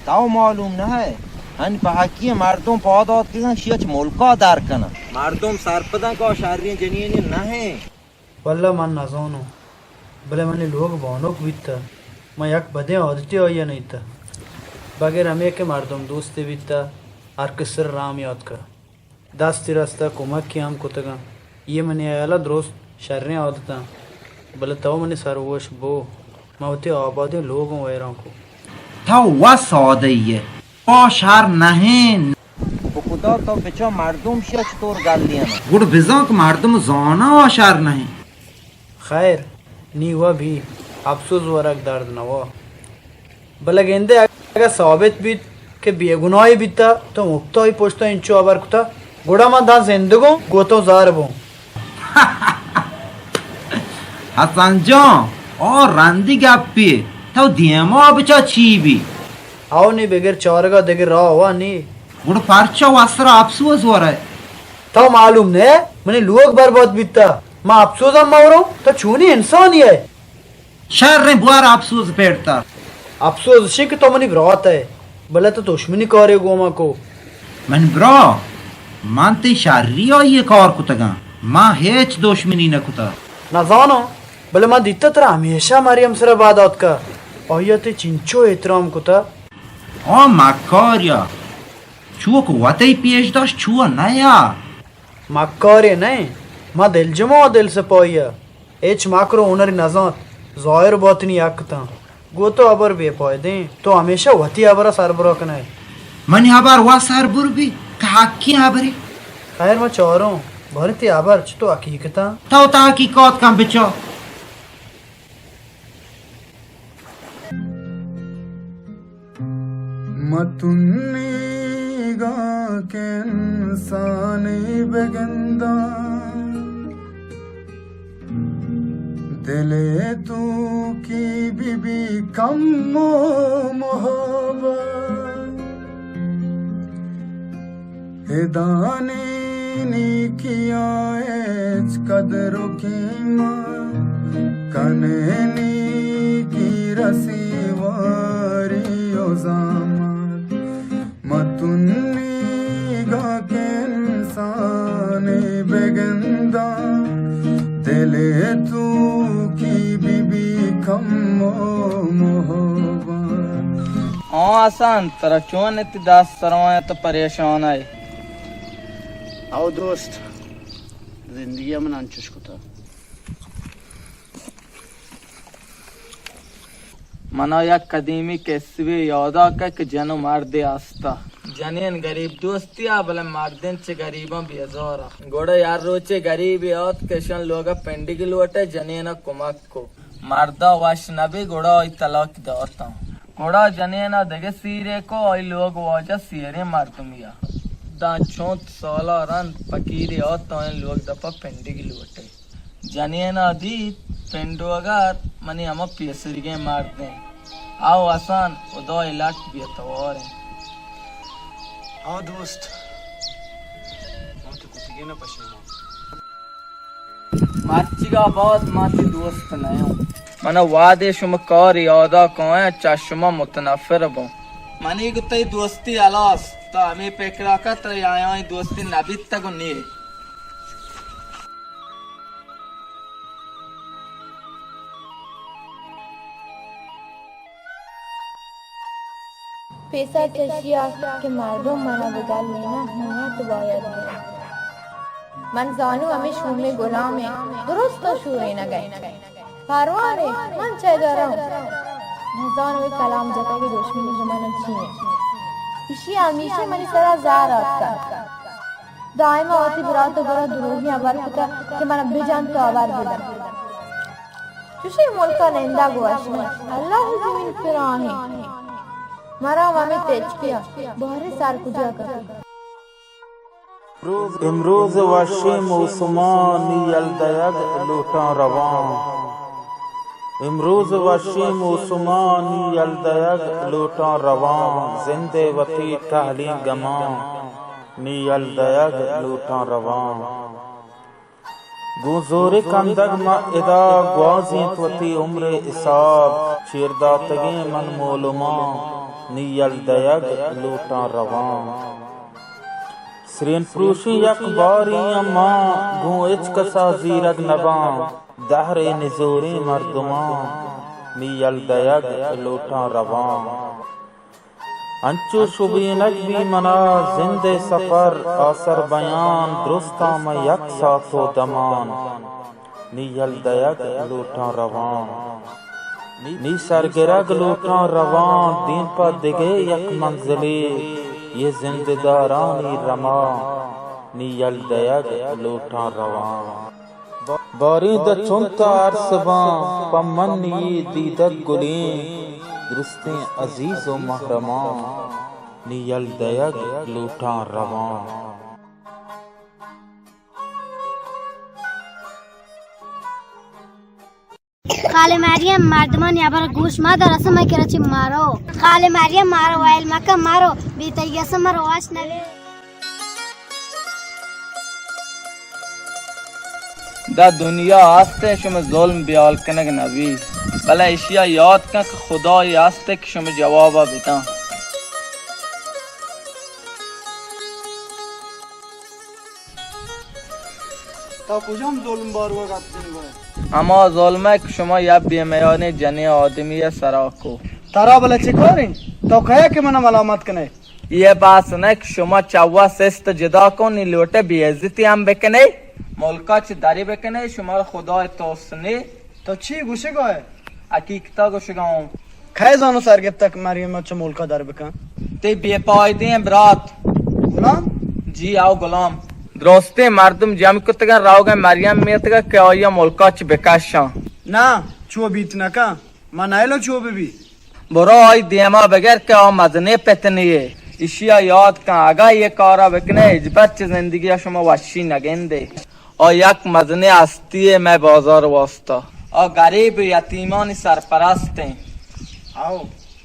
تو معلوم نہ ئے، ہن پہکی مردم پاد آتکگن شیچ ملکا در کنن۔ مردم سرپدن کہ آ شریں جنینے نہ انت۔ واللہ من نزانوں، بلے منی لوگ بانک بیتہ، من یک بدیں عادتے آئی ء نیتہ۔ بگر ہمے کہ مردم دوستے بیتہ، ہر کس سر رام یات کر۔ دستی رستہ کمکی ہم کتگاں۔ یہ منی ہیالا درست شریں عادتاں، بلے تو منی سروش بو، من وتی آبادیں لوگوں ویران کو۔ تو و سادہ ئے، پا شر نہ انت۔ بخدا تو بچا مردم شیا چطور گل دیانا۔ گڑ بزاں کہ مردم زاناں آ شر نہ انت۔ خیر، نی و بی، افسوز ورگ درد نوا۔ بلے گندے اگہ ثابت بیت کہ بے گناہی بیتا، تو مپتائی پشتا انچو ہبر کتا، گڑا من داں زندگوں، گوں تو زار بوں۔ حسن جان، آ رندی گپے، تو دیما بچا چی بی؟ او نی، بگر چارگا دگہ راہ وا نی۔ گڑا پرچا وسرا افسوز ورئے؟ تو معلوم نہ، منی لوگ برباد بیتا، ما افسوزم موروں، تو چونی انسانی ئے؟ شریں، بوار افسوز پیڑتا۔ افسوز اشیں کہ تو منی برات ئے، بلے تو دشمنی کارے گوما کو۔ من برا، من تئی شری آئی کار کتگاں۔ ما ہچ دشمنی نہ کتا۔ نزاناں، بلے ما دیتا ترا ہمیشہ مریم سرا بعد آتکا۔ آیا تے چنچو احترام کتا؟ آ مکاریا، چوک وتی پیش داشت، چو نیا۔ مکارے نہ، ما دلجما و دل سپاہیا۔ ہچ مکر و ہنرے نزانت، ظاہر و باطنی حق تاں۔ گوں تو ہبر بے پائدیں، تو ہمیشہ وتی ہبرا سربرا کنئے۔ منی ہبر وا سربر بی، کہ حقی ہبرے۔ خیر، ما چاروں، باریں تی ہبر چہ تو حقیقتاں۔ تو تحقیقات کن بچار۔ متنیگاں کہ انسانے بگنداں، دل ءِ توکی بی بی کم و محبت۔ ہدانے نیکیاں ہچ قدر و قیمت، کنے نیکی رسی واری و زحمت۔ متنیگاں کہ انسانے بگنداں، دل ءِ توکی بی بی کم و محبت۔ ہاں حسن، ترا چون انت دست سروایاں تو پریشان ئے؟ او دوست، زندگی ءَ من انچش کتا۔ منا یک قدیمی قصہے یادا کئے کہ جن و مردے ہستا۔ جنین غریب دوستی آ، بلے مردین چہ غریباں بیزارا۔ گڑا یک روچے غریبے آت کہ اشان لوگا پنڈگی لوٹے، جنینا کمک کو۔ مردا وش نبی، گڑا آئی طلاق داتاں۔ گڑا جنینا دگہ سیرے کو، آئی لوگ واجہ سیریں مردمیا۔ داں چونت سالا رند پکیرے آت، آئین لوگ دپا پنڈگی لوٹے۔ جنینا دیت، پنڈوگر منی ہما پیسریگیں مردیں۔ آ و حسن ہدائے لٹ بے تواریں۔ ہاں دوست، ما تو کتگین پشیمان۔ مرچیگا بعد ما تی دوست نیوں۔ من وہدے شما کار یادا کایاں، چہ شما متنفر بوں۔ منی گو تئی دوستی ہلاس، تو ہمے پکرا کن ترا آیانی دوستی نبیتگ و نیے۔ پیسر چشیا کہ مردم منا بگلیناں، ہمت باید بکنت۔ من زانو ہمے شومیں گلامیں، درست و شورینگئے۔ پروانہ، من چہ درم۔ نزانو اے کلام جتگ ءِ دشمنی چہ من چی انت۔ ایشی ہمیشی منی سرا زہر آتکگ۔ دائما وتی برات ءِ برا دروگیں ہبر کتہ کہ منا بجن تو ہبر بدن۔ چوشیں ملکا نندگ وش نہ انت۔ اللہ ءِ زمین پراہیں۔ مرام ہمے تچکیا باریں سر کجا کپی۔ امروز وشیں موسماں نی یل دئیگ لوٹاں رواں۔ امروز وشیں موسماں نی یل دئیگ لوٹاں رواں۔ زند ءِ وتی ٹہلیں گماں نی یل دئیگ لوٹاں رواں۔ گوں زورے کندگ ما ادا گوازینت وتی عمر ءِ حساب۔ چیر داتگیں من مولماں نی یل دئیگ لوٹاں رواں۔ سرین پروشیں یک بارے آں ما، گوں ہچ کسا زیرگ نباں۔ دہر ءِ نزوریں مردماں نی یل دئیگ لوٹاں رواں۔ انچو شبینگ بی منا زند ءِ سپر، آسر بیان درستاں من یک ساعت و دمان۔ نی یل دئیگ لوٹاں رواں۔ نی سرگرگ لوٹاں رواں، دیم پہ دگہ یک منزلے، یہ زنددارانی رما۔ نی یل دئیگ لوٹاں رواں۔ باریں داں چنت ارس باں، پہ من نی دیدگ گلیں، درستیں عزیز و محرماں۔ نی یل دئیگ لوٹاں رواں۔ خالے مریم، مردمانی ہبر گوش مدار، اسے مئے کرا چہ مرو۔ خالے مریم، مارا ویل مکن، مرو، بے تئی گس مرو وش نبی۔ دا دنیا ہستیں شمے ظلم بیال کنگ نبی، بلے اشیا یاد کن کہ خدای ہستے کہ شمے جوابا بداں۔ تو کجام ظلم باروا گپ جنگ ئے؟ ہما ظلم ءَ کہ شما یک بے میاریں جنیں آدمی ءِ سرا کو۔ ترا بلے چے کار ایں؟ تو کئے کہ من ءَ ملامت کنئے؟ اے بحث نہ کہ شما چہ وت سست جدا کن، نی لوٹئے بے عزتی ہم بکنئے، ملکا چہ دری بکنئے، شما را خدائے ترس نی۔ تو چی گوشگ ءَ ئے؟ حقیقتا گوشگ ءَ اوں۔ کئے زانو سرگپتہ کہ مریم ءَ چہ ملکا در بکن؟ تئی بے پائدیں برات۔ غلام؟ جی آؤ غلام۔ درستیں مردم جمع کتگاں، روگاں مریم میتگا کہ آئی ءَ ملکا چہ بکشاں۔ نہ، چو بیت نہ کن۔ من نئیلو چو بہ بی۔ برو آئی دیما بگر کہ آ مزنیں پتنے یے۔ ایشی ءَ یاد کن، اگاں اے کارا بکنے، ہچبر چہ زندگی ءَ شما وشی نگندے۔ آ یک مزنیں ہستی یے مئے بازار واستا۔ آ گریب و یتیمانی سرپرست ایں۔ آؤ،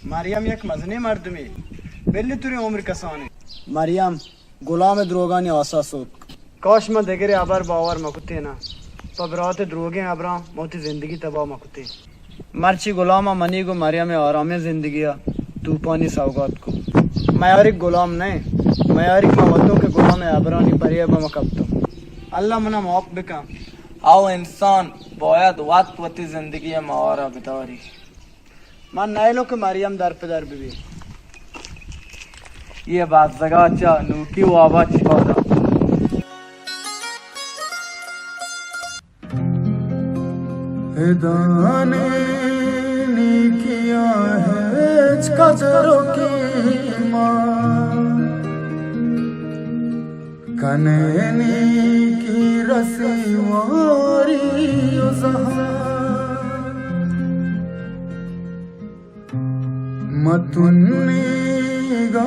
مریم یک مزنیں مردمے۔ بلے توری عمر کسانے۔ مریم، غلام ءِ دروگانی آسا سوت۔ کاش من دگرے ہبر باور مہ کتیں نا۔ پہ برات ءِ دروگیں ہبراں من وتی زندگی تباہ مہ کتیں۔ مرچی غلام ءَ منی گوں مریم ءِ آرامیں زندگی ءَ توپانی سوگات کو۔ میاریگ غلام نہ ایں، میاریگ من وتوں کہ غلام ءِ ہبرانی پریب ءَ مہ کپتوں۔ اللہ من ءَ معاف بکن۔ او انسان، باید وت وتی زندگی ءِ مہار ءَ بداری۔ من نئیلوں کہ مریم در پہ در بہ بی۔ اے بزگا چہ نوکی وابا چی پادا۔ ہدانے نیکیا ہچ قدر و قیمت کنے، نیکی رسی واری و زہر۔ متنیگا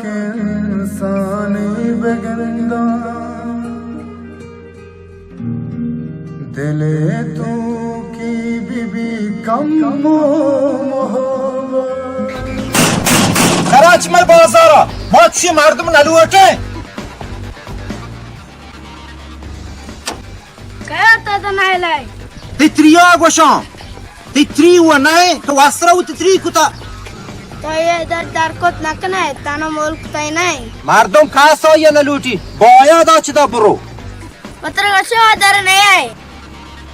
کہ انسانی بگنداں، دل توکی بی بی کم و محبت۔ کراچ مئے بازارا، ما چی مردم نلوٹیں۔ کیا تو تو نہ لائے؟ تئی تریا گوشاں۔ تئی تری و نئے، تو واسرا و تئی تری کتا۔ تو اے در در کت نہ کنے، تنو ملک تئی نئے۔ مردم کاسا یا نہ لوٹی، باید آ چدا برو۔ متر گشو در نئے۔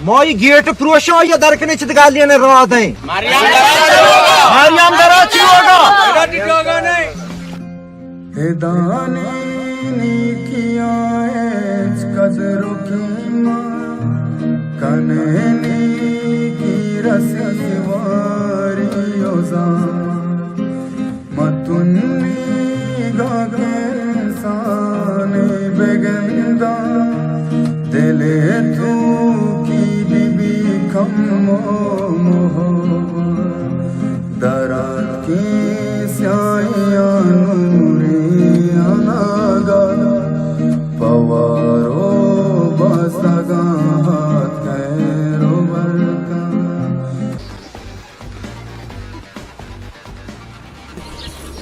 ما یہ گیٹ پروشا یا در کنے چد گالیاں را دیں۔ مریم درا چی ہوگا؟ مریم درا چی ہوگا؟ ہدانے نیکیا ہچ قدر و قیمت کنے، نیکی رسی واری و زان۔ متنیگا کہ انسان بگنداں، دل توکی بی بی کم و محبت۔ دراتکیں سیاہیاں نوریں اناگا، پوار و بستگاں ہاتھ خیر و برکت۔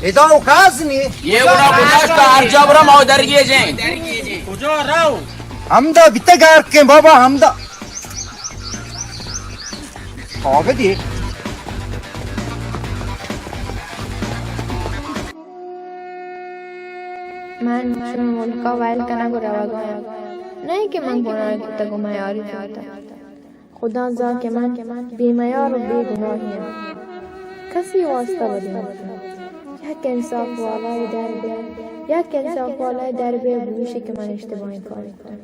ادا و کاز نی۔ یہ گنا گذاشت ہر جا برا ما درگیجیں۔ کجا رو؟ ہمدا بیتا گار کے بابا ہمدا۔ آگے دی۔ من شما ملکا ویل کنگ و روگا آں۔ نئے کہ من گناہ کتگ و میاری کتگ۔ خدا زان کہ من بے میار و بے گناہی آں۔ کسی واسطہ بدی نہ کتگ۔ یک انصاف والائے در بیا، یک انصاف والائے در بیا بگوشی کہ من اشتباہیں کارے کتگ۔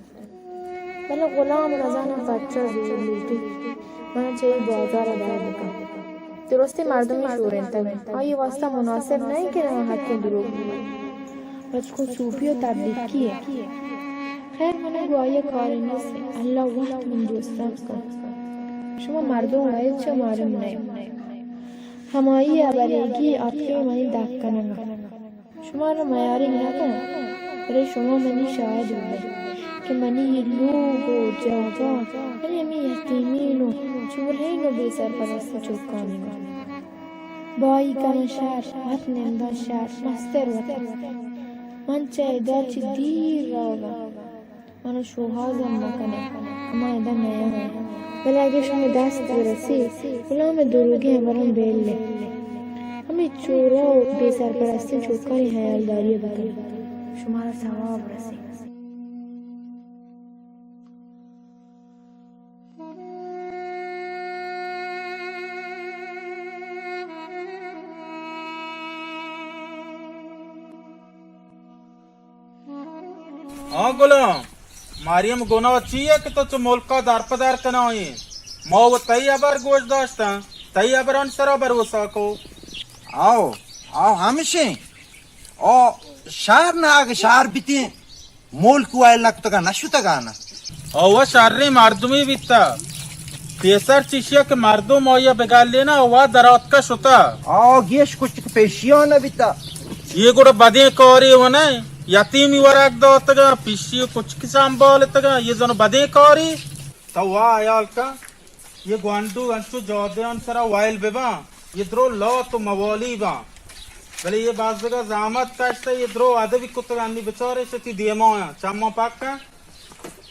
بلے غلام نزاناں پرچا زور لوٹی من چہ اے بازار ء در بکن۔ درستیں مردمے شورینتگ انت، آئی واستا مناسب نہ انت کہ ناحقیں دروگ بہ بنت۔ بچکوں سوپی و تبلیغی انت۔ خیر، من گوں آئی ء کارے نیست، اللہ وت من دوستاں کنت۔ شما مردم وئیت چہ مارم نئے۔ ہمائی ء بریگی اپی منی دپ کنگ ء۔ شمارا میاریگ نہ کناں، بلے شما منی شاہد بہ بئے کہ منی اے لوگ و جاگہ منی ہمے یتیمین و چورین و بے سرپرستیں چکانی انت۔ بائی کناں شر، وت ننداں شر، مستر وت۔ من چہ ادا چہ دیر روگ ء آں۔ من ء شوہاز ہم مہ کن ئے، ما ادا نیاں۔ بلے اگہ شمئے دست برسی، غلام ء دروگیں ہبراں بیل ئے۔ ہمے چورہ و بے سرپرستیں چکانی ہیالداری ء بکن ئے۔ شمارا ثواب رسی۔ ہاں غلام، مریم گناہ چی ہے کہ تو چو ملکا در پہ در کنائیں؟ ما و تئی ہبر گوش داشتن، تئی ہبران سرا بھروسہ کو۔ آؤ، آؤ ہمشیں۔ او شہر نہ، اگہ شہر بیتیں، ملک وائل نہ کتگا، نہ شتگا نہ۔ او شریں مردمی بیتا۔ پیسر چیشیا کہ مردم آیا بگلینا، وا دراتکا شتا۔ او گیش کچک پیشیا نہ بیتا۔ یہ گڑا بدیں کاری و نہ، یتیمی ورگ داتگا، پیشی و کچک سنبھالتگا، یہ زن بدیں کاری۔ تو وا حیال کن۔ یہ گوانڈو انچو جادیان سرا وائل بباں، یہ درو لات و موالی باں۔ بلے یہ بازگا زحمت کشتا، یہ درو ادبی کتگ، انی بچارے شتی دیما آیاں، چماں پکا۔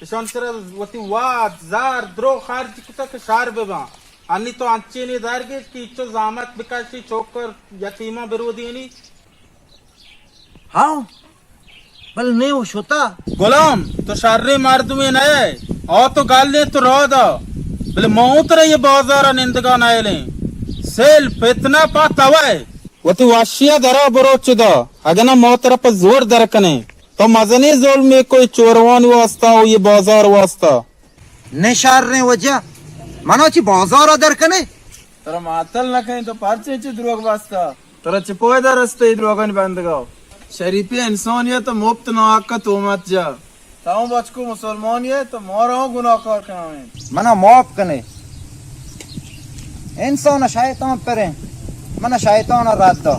اشان سرا وتی واد، زر، درو خرچ کتا کہ شر بباں۔ انی تو انچینی درگیش کہ چو زحمت بکشی، چوکر یتیماں برودینی۔ ہاں، بل نئے و شتا۔ غلام، تو شریں مردمے نئے، آ تو گلیں تو راہ دا، بلے ما اوں ترا یہ بازار ء نندگا نئیلیں۔ سیل، فتنہ پہ توئے۔ وتی وشی ء درا برو چدا، اگہ نہ ما ترا پہ زور در کنیں۔ تو مزنیں ظلمے کو یہ چوروانی واسطہ و یہ بازار واسطہ۔ نہ شریں وجہ، منا چی بازار ء در کنے؟ ترا معطل نہ کنیں، تو پرچے چی دروگ بستا؟ ترا چہ پوئے در است اے دروگانی بندگا؟ شریفیں انسانیت ء مپت ناحق ء تومت جا۔ تو بچکو مسلمانی ئے، تو مارا ہم گناہکار کنائینت۔ منا معاف کنے۔ انسان ء شیطان پریں۔ منا شیطان ء رد دا۔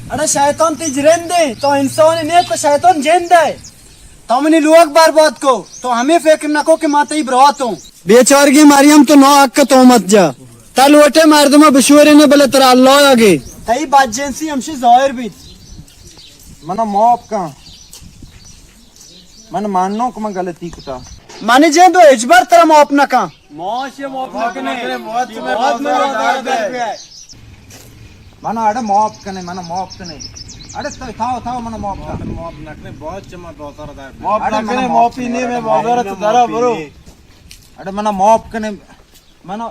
اڑے شیطان تئی جرندے، تو انسان نے، تو شیطان جندے۔ تو منی لوگ برباد کو، تو ہمے فکر نکو کہ ما تئی برات اوں۔ بیچارگیں مریم تو ناحق ء تومت جا۔ تا لوٹے مردم ء بشورے نہ بلے ترا اللہ ء گے۔ تئی بدجنسی ہمشی ظاہر بیت۔ منا معاف کن۔ من مانوں کہ من غلطی کتا۔ منی جند و ہچبر ترا معاف نہ کن۔ ماش معاف نہ کنے۔ منا اڑے معاف کنے، منا معاف کنے۔ اڑے تو تھاو، تھاو منا معاف کن۔ معاف نہ کنے، بہت چما دوتر دار۔ معاف اڑے نہ منا کنے، معاف معافی کنے، نہیں، اڑے میں منا بازار معاف سے کنے۔ درا برو۔ اڑے منا معاف کنے، منا،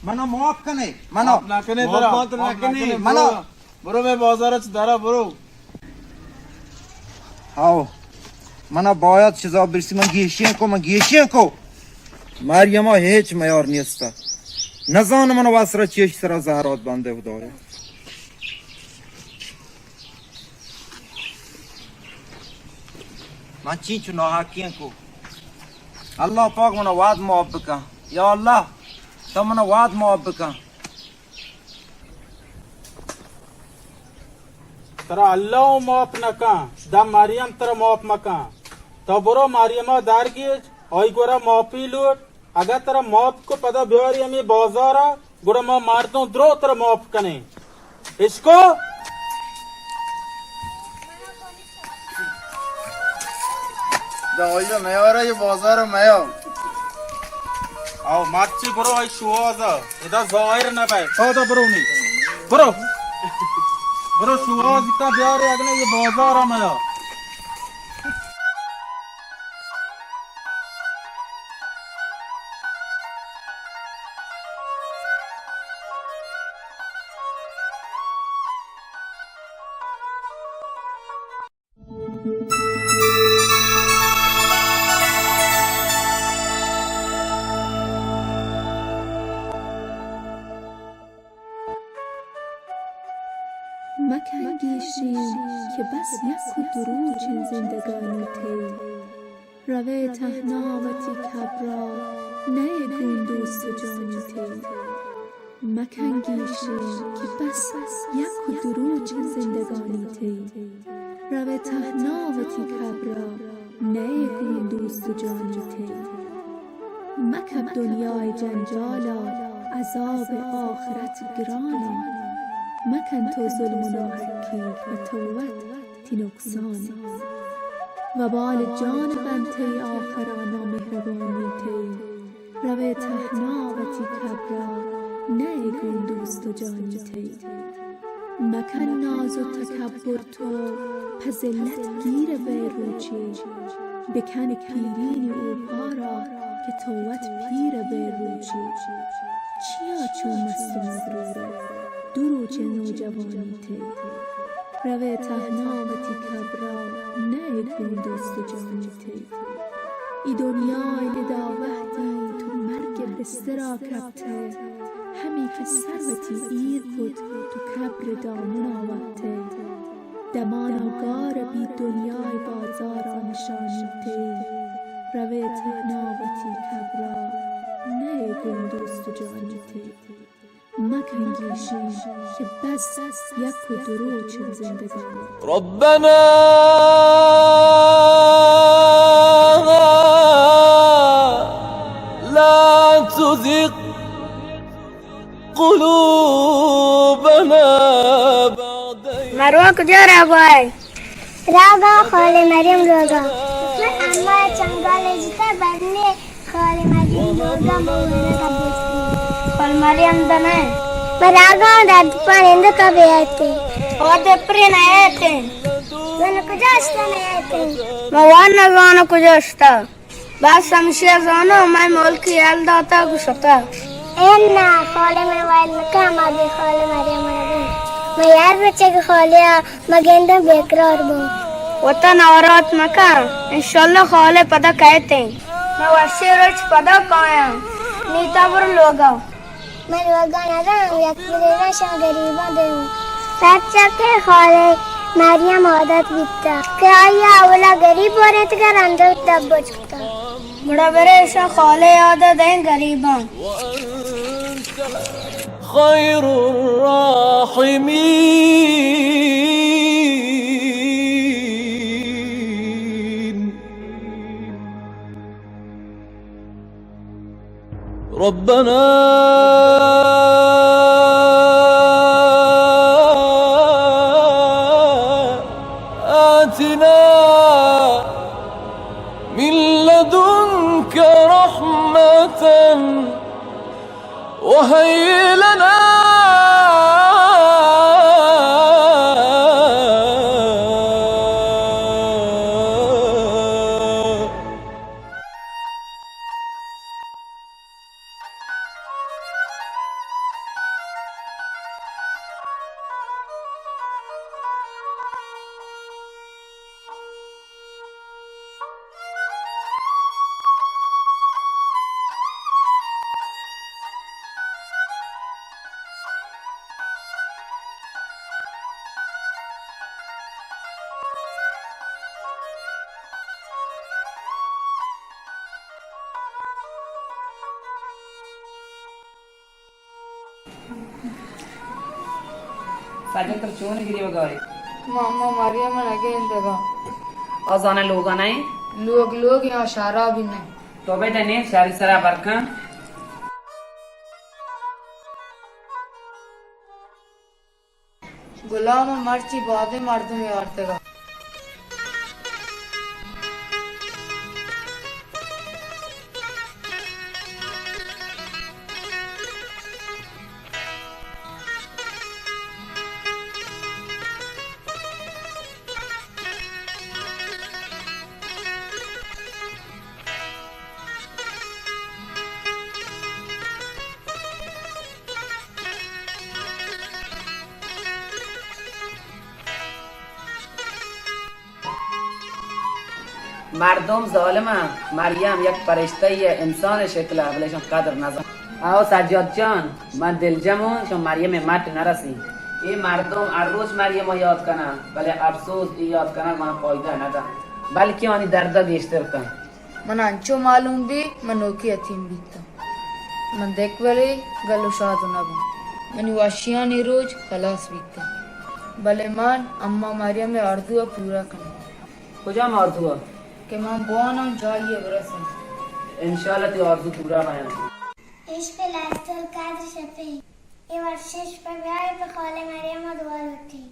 منا معاف کنے، منا۔ معاف نہ کنے، معاف درا۔ معاف نہ کنے، منا۔ برو۔ برو، میں بازار چ درا برو۔ ہاو، منا باید سزا برسی، من گیشیں کو، من گیشیں کو۔ مریما ہیچ میار نیستا۔ نزان من واسرا چیش سرا زہرات بندے خدایا۔ من چینچو ناحقیں کو۔ اللہ پاک منا واد معاف بکن۔ یا اللہ، تو منا واد معاف بکن۔ ترا اللہ ء معاف نہ کن، داں مریم ترا معاف مہ کن۔ تو برو مریم ء درگیج، آئی گورا معافی لوٹ۔ اگاں ترا معاف کو پدا بیاری ہمے بازار ء، گڑا ما مردم درو ترا معاف کنیں۔ اشکو؟ دا آئی ء میار ء، یہ بازار ء میا۔ آو، مرچی برو، آئی شوہاز ء ادا ظاہر نہ بئے۔ پادا برو نی۔ برو۔ برو شوہاز تا بیارے، اگنے یہ بازار ء میا۔ مکن گیشین کہ بس یک و دو روچیں زندگانی تئی۔ روئے تہنا وتی کبرا، نئے گون دوست و جانی تئی۔ مکن گیشین کہ بس یک و دو روچیں زندگانی تئی۔ روئے تہنا وتی کبرا، نئے گون دوست و جانی تئی۔ مکپ دنیائے جنجالا، عذاب آخرت گرانا۔ مکن تو ظلم و ناحقی، و تو وت تئی نقصان۔ وبال جان بنت تئی آخرا، نامہربانی تئی۔ روئے تہنا وتی کبرا، نئے گون دوست و جانی تئی۔ مکن ناز و تکبر تو، پہ ذلت گیر بئے روچے۔ بکن پیرینی اوپارا، کہ تو وت پیر بئے روچے۔ چیا چون مست و مغرور ئے، دو روچے نوجوانی تئی۔ روئے تہنا وتی کبرا، نئے گون دوست و جانی تئی۔ اے دنیا ءِ ندا وہدی تو مرگ ءِ بسترا کپتئے، ہمے کہ سر وتی ایر کت تو قبر ءِ دامنا وپتئے۔ دمانا گار بیت دنیا ءِ بازارا نشانیتئے، روئے تہنا وتی قبرا نئے گوں دوست و جانیتئے۔ مکن گیشین کہ بس یک و دو روچ زندگانی۔ ربنا لا تزغ قلوبنا بعد إذ۔ مروا کجا روائے؟ راگا خالِ مریم لوگا۔ اما چنگالے جتا بدنے خالِ مریم لوگا مو ورگا بوستی۔ خالِ مریم دنے۔ ما راگا درد پان اندکا بیاتے۔ او دپری نیاتے۔ من کجا اشتا نیاتے۔ ما وان نزانو کجا اشتا۔ بس ہمشی ءَ زاناں، مئے ملک یل داتگ ءُ شتگ۔ اناں، خالِ من ویل مکن، ما بے خالِ مریم نبیں۔ ما یار بچگ خالِ ءَ مگنداں بے قرار بوں۔ وتا ناراحت مکن، انشاءاللہ خالِ پدا کئیت ایں۔ ما وشیں روچ پدا کایاں، نی تو برو لوگا۔ من لوگا نہ راں، یک بلیداں شاں گریباں دیاں۔ سچ کہ خالِ مریم عادت بیتا کہ آئی اولا گریب ورینتگا رندا دپ بچ کتا۔ گڑا برے اشاں خالِ یادا دئیں گریباں۔ خیر الراحمین۔ ربنا آتنا من لدنك رحمة وهيئ لنا سجاد، ترا چون گریوگا ئے؟ ما اما مریم ءَ نگندگا۔ آ زاناں لوگا نہ ایں؟ لوگ لوگ یا شہرا بھی نہ ایں۔ تو بہ دنے شہری سرا برکن۔ غلام، مرچی بازیں مردمے آرتگ ات۔ مردم ظالم انت، مریم یک پرشتہ یے، انسان شکل ءَ، بلے ایشان قدر نزان۔ او سجاد جان، من دلجم اوں، شما مریم مٹ نہ رسی۔ اے مردم ہر روچ مریم ءَ یاد کناں، بلے افسوس، اے یاد کنگ من فائدہ نہ دنت، بلکہ آنی درد ءَ گیشتر کنت۔ من انچو معلوم بی، من نوکی یتیم بیتاں۔ من دگہ برے گل و شاد نہ باں۔ منی وشیانی روچ ہلاس بیتاں۔ بلے من اما مریم ءِ آرزو ءَ پورا کناں۔ کجام آرزو ءَ؟ کہ من بواناں جاہی ءَ برساں۔ انشاءاللہ تئی آرزو پورا بیاں۔ عشق لیلۃ القدر شپے۔ اے وشیں شپ ءَ بیائے پہ خالِ مریم ءَ دعا لوٹیں۔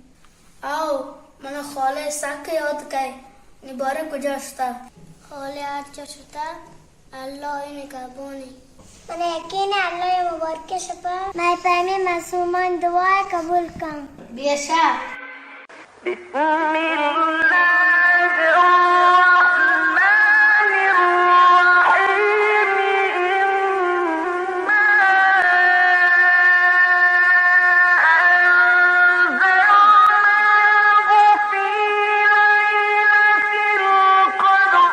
آؤ، منا خالِ سک یاد کئے۔ نی باریں کجا شتہ؟ خالِ ہرچا شتہ، اللہ ءِ نگہبانی۔ منا یقین ایں اللہ ءِ مبارکیں شپ ءَ مئے پیمیں معصومانی دعا ءَ قبول کن۔ بے شک۔ بسم الله الرحمن الرحيم. إنا أنزلناه في ليلة القدر.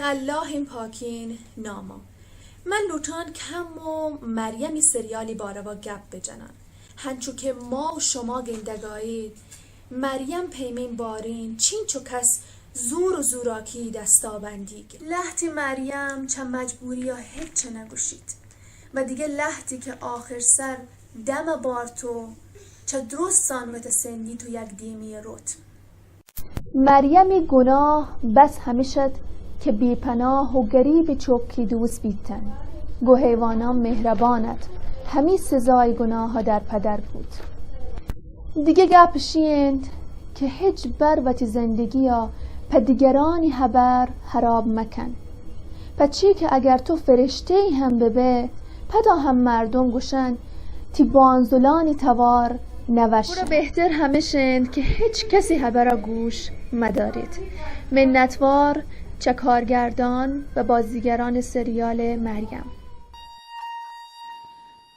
اللہ ءِ پاکیں نام ءَ۔ من لوٹان کمو مریمی سریالی باروا گپ بجنان۔ ہنچو کہ ما و شما گندگایید، مریم پیمیں بارین چینچو کس زور و زوراکی دستا بندیگ۔ لہتی مریم چہ مجبوریا ہچ نگوشیت و دگہ لہتی کہ آخر سر دم بارت و چہ درستان وت سندیت و یک دیمی روت۔ مریمی گناہ بس ہمش ات کہ بے پناہ و گریب چوکی دوست بیتن، گو حیوانان مہربان ات، ہمی سزای گناہ در پدر بوت۔ دگہ گپ اشی انت کہ ہچ بر وتی زندگیا پہ دگرانی ہبر ہراب مکن، پچی کہ اگر تو فرشتے ہم ببئے، پدا ہم مردم گوشنت، تی بانزلانی توار نوش انت۔ گڑا بہتر ہمش انت کہ ہچ کسی ہبرا گوش مداریت۔ منتوار، چہ کارگردان و بازیگران سریال مریم۔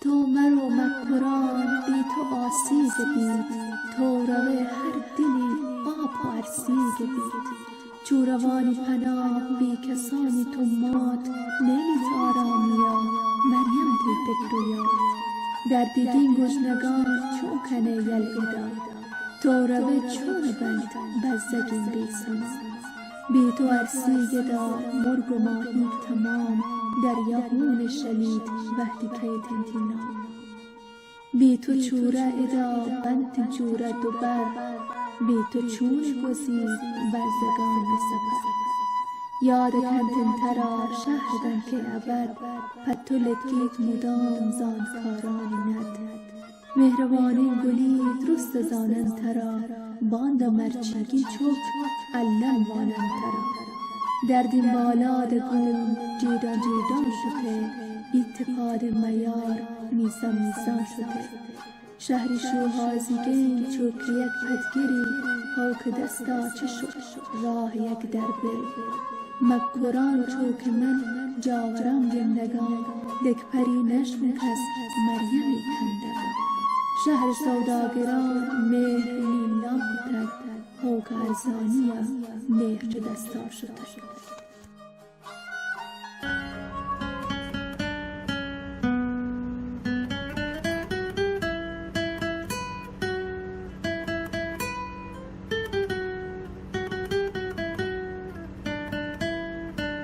تو مرو مکران، بی تو آسیگ بیت، تو روئے ہر دلی آپ ارسیگ بیت۔ چو روانی پناہ، بے کسانی تو مات، نئیلیت آرامیا مریم تئی پکر و یات۔ دردیگیں گژنگان چون کنئے یل ادا، تو روئے چون بنت بزگیں بے سما۔ بے تو ارسیگ ادا مرگ و ماہیگ تمام، دریا ہون شلیت وہدی کئیت انت نام۔ بے تو چورہ ادا بنت جورہ دوبر، بے تو چون گوزیت برزگانی سپر۔ یاد کنت انت ترا شہر دنکہ ابد، پہ تو لکیت مدام زانتکارانی ند۔ مہروانیں گلی درست زاننت ترا، باندا مرچیگیں چک الم واننت ترا۔ دردیں بالاد گوں جیڈاں جیڈاں شتئے، اعتقاد میار میزان میزان شتئے۔ شہری شوہازیگیں چک یک پدگری، ہئو کہ دستا چہ شت راہ یک دربری۔ مکران چو کہ من جاوراں گندگاں، دگہ پری نشم کس مریمی کندگاں۔ شہر سوداگراں مہر نیلام کتگ، ہئو کہ ارزانی ء مہر چہ دستا شتگ۔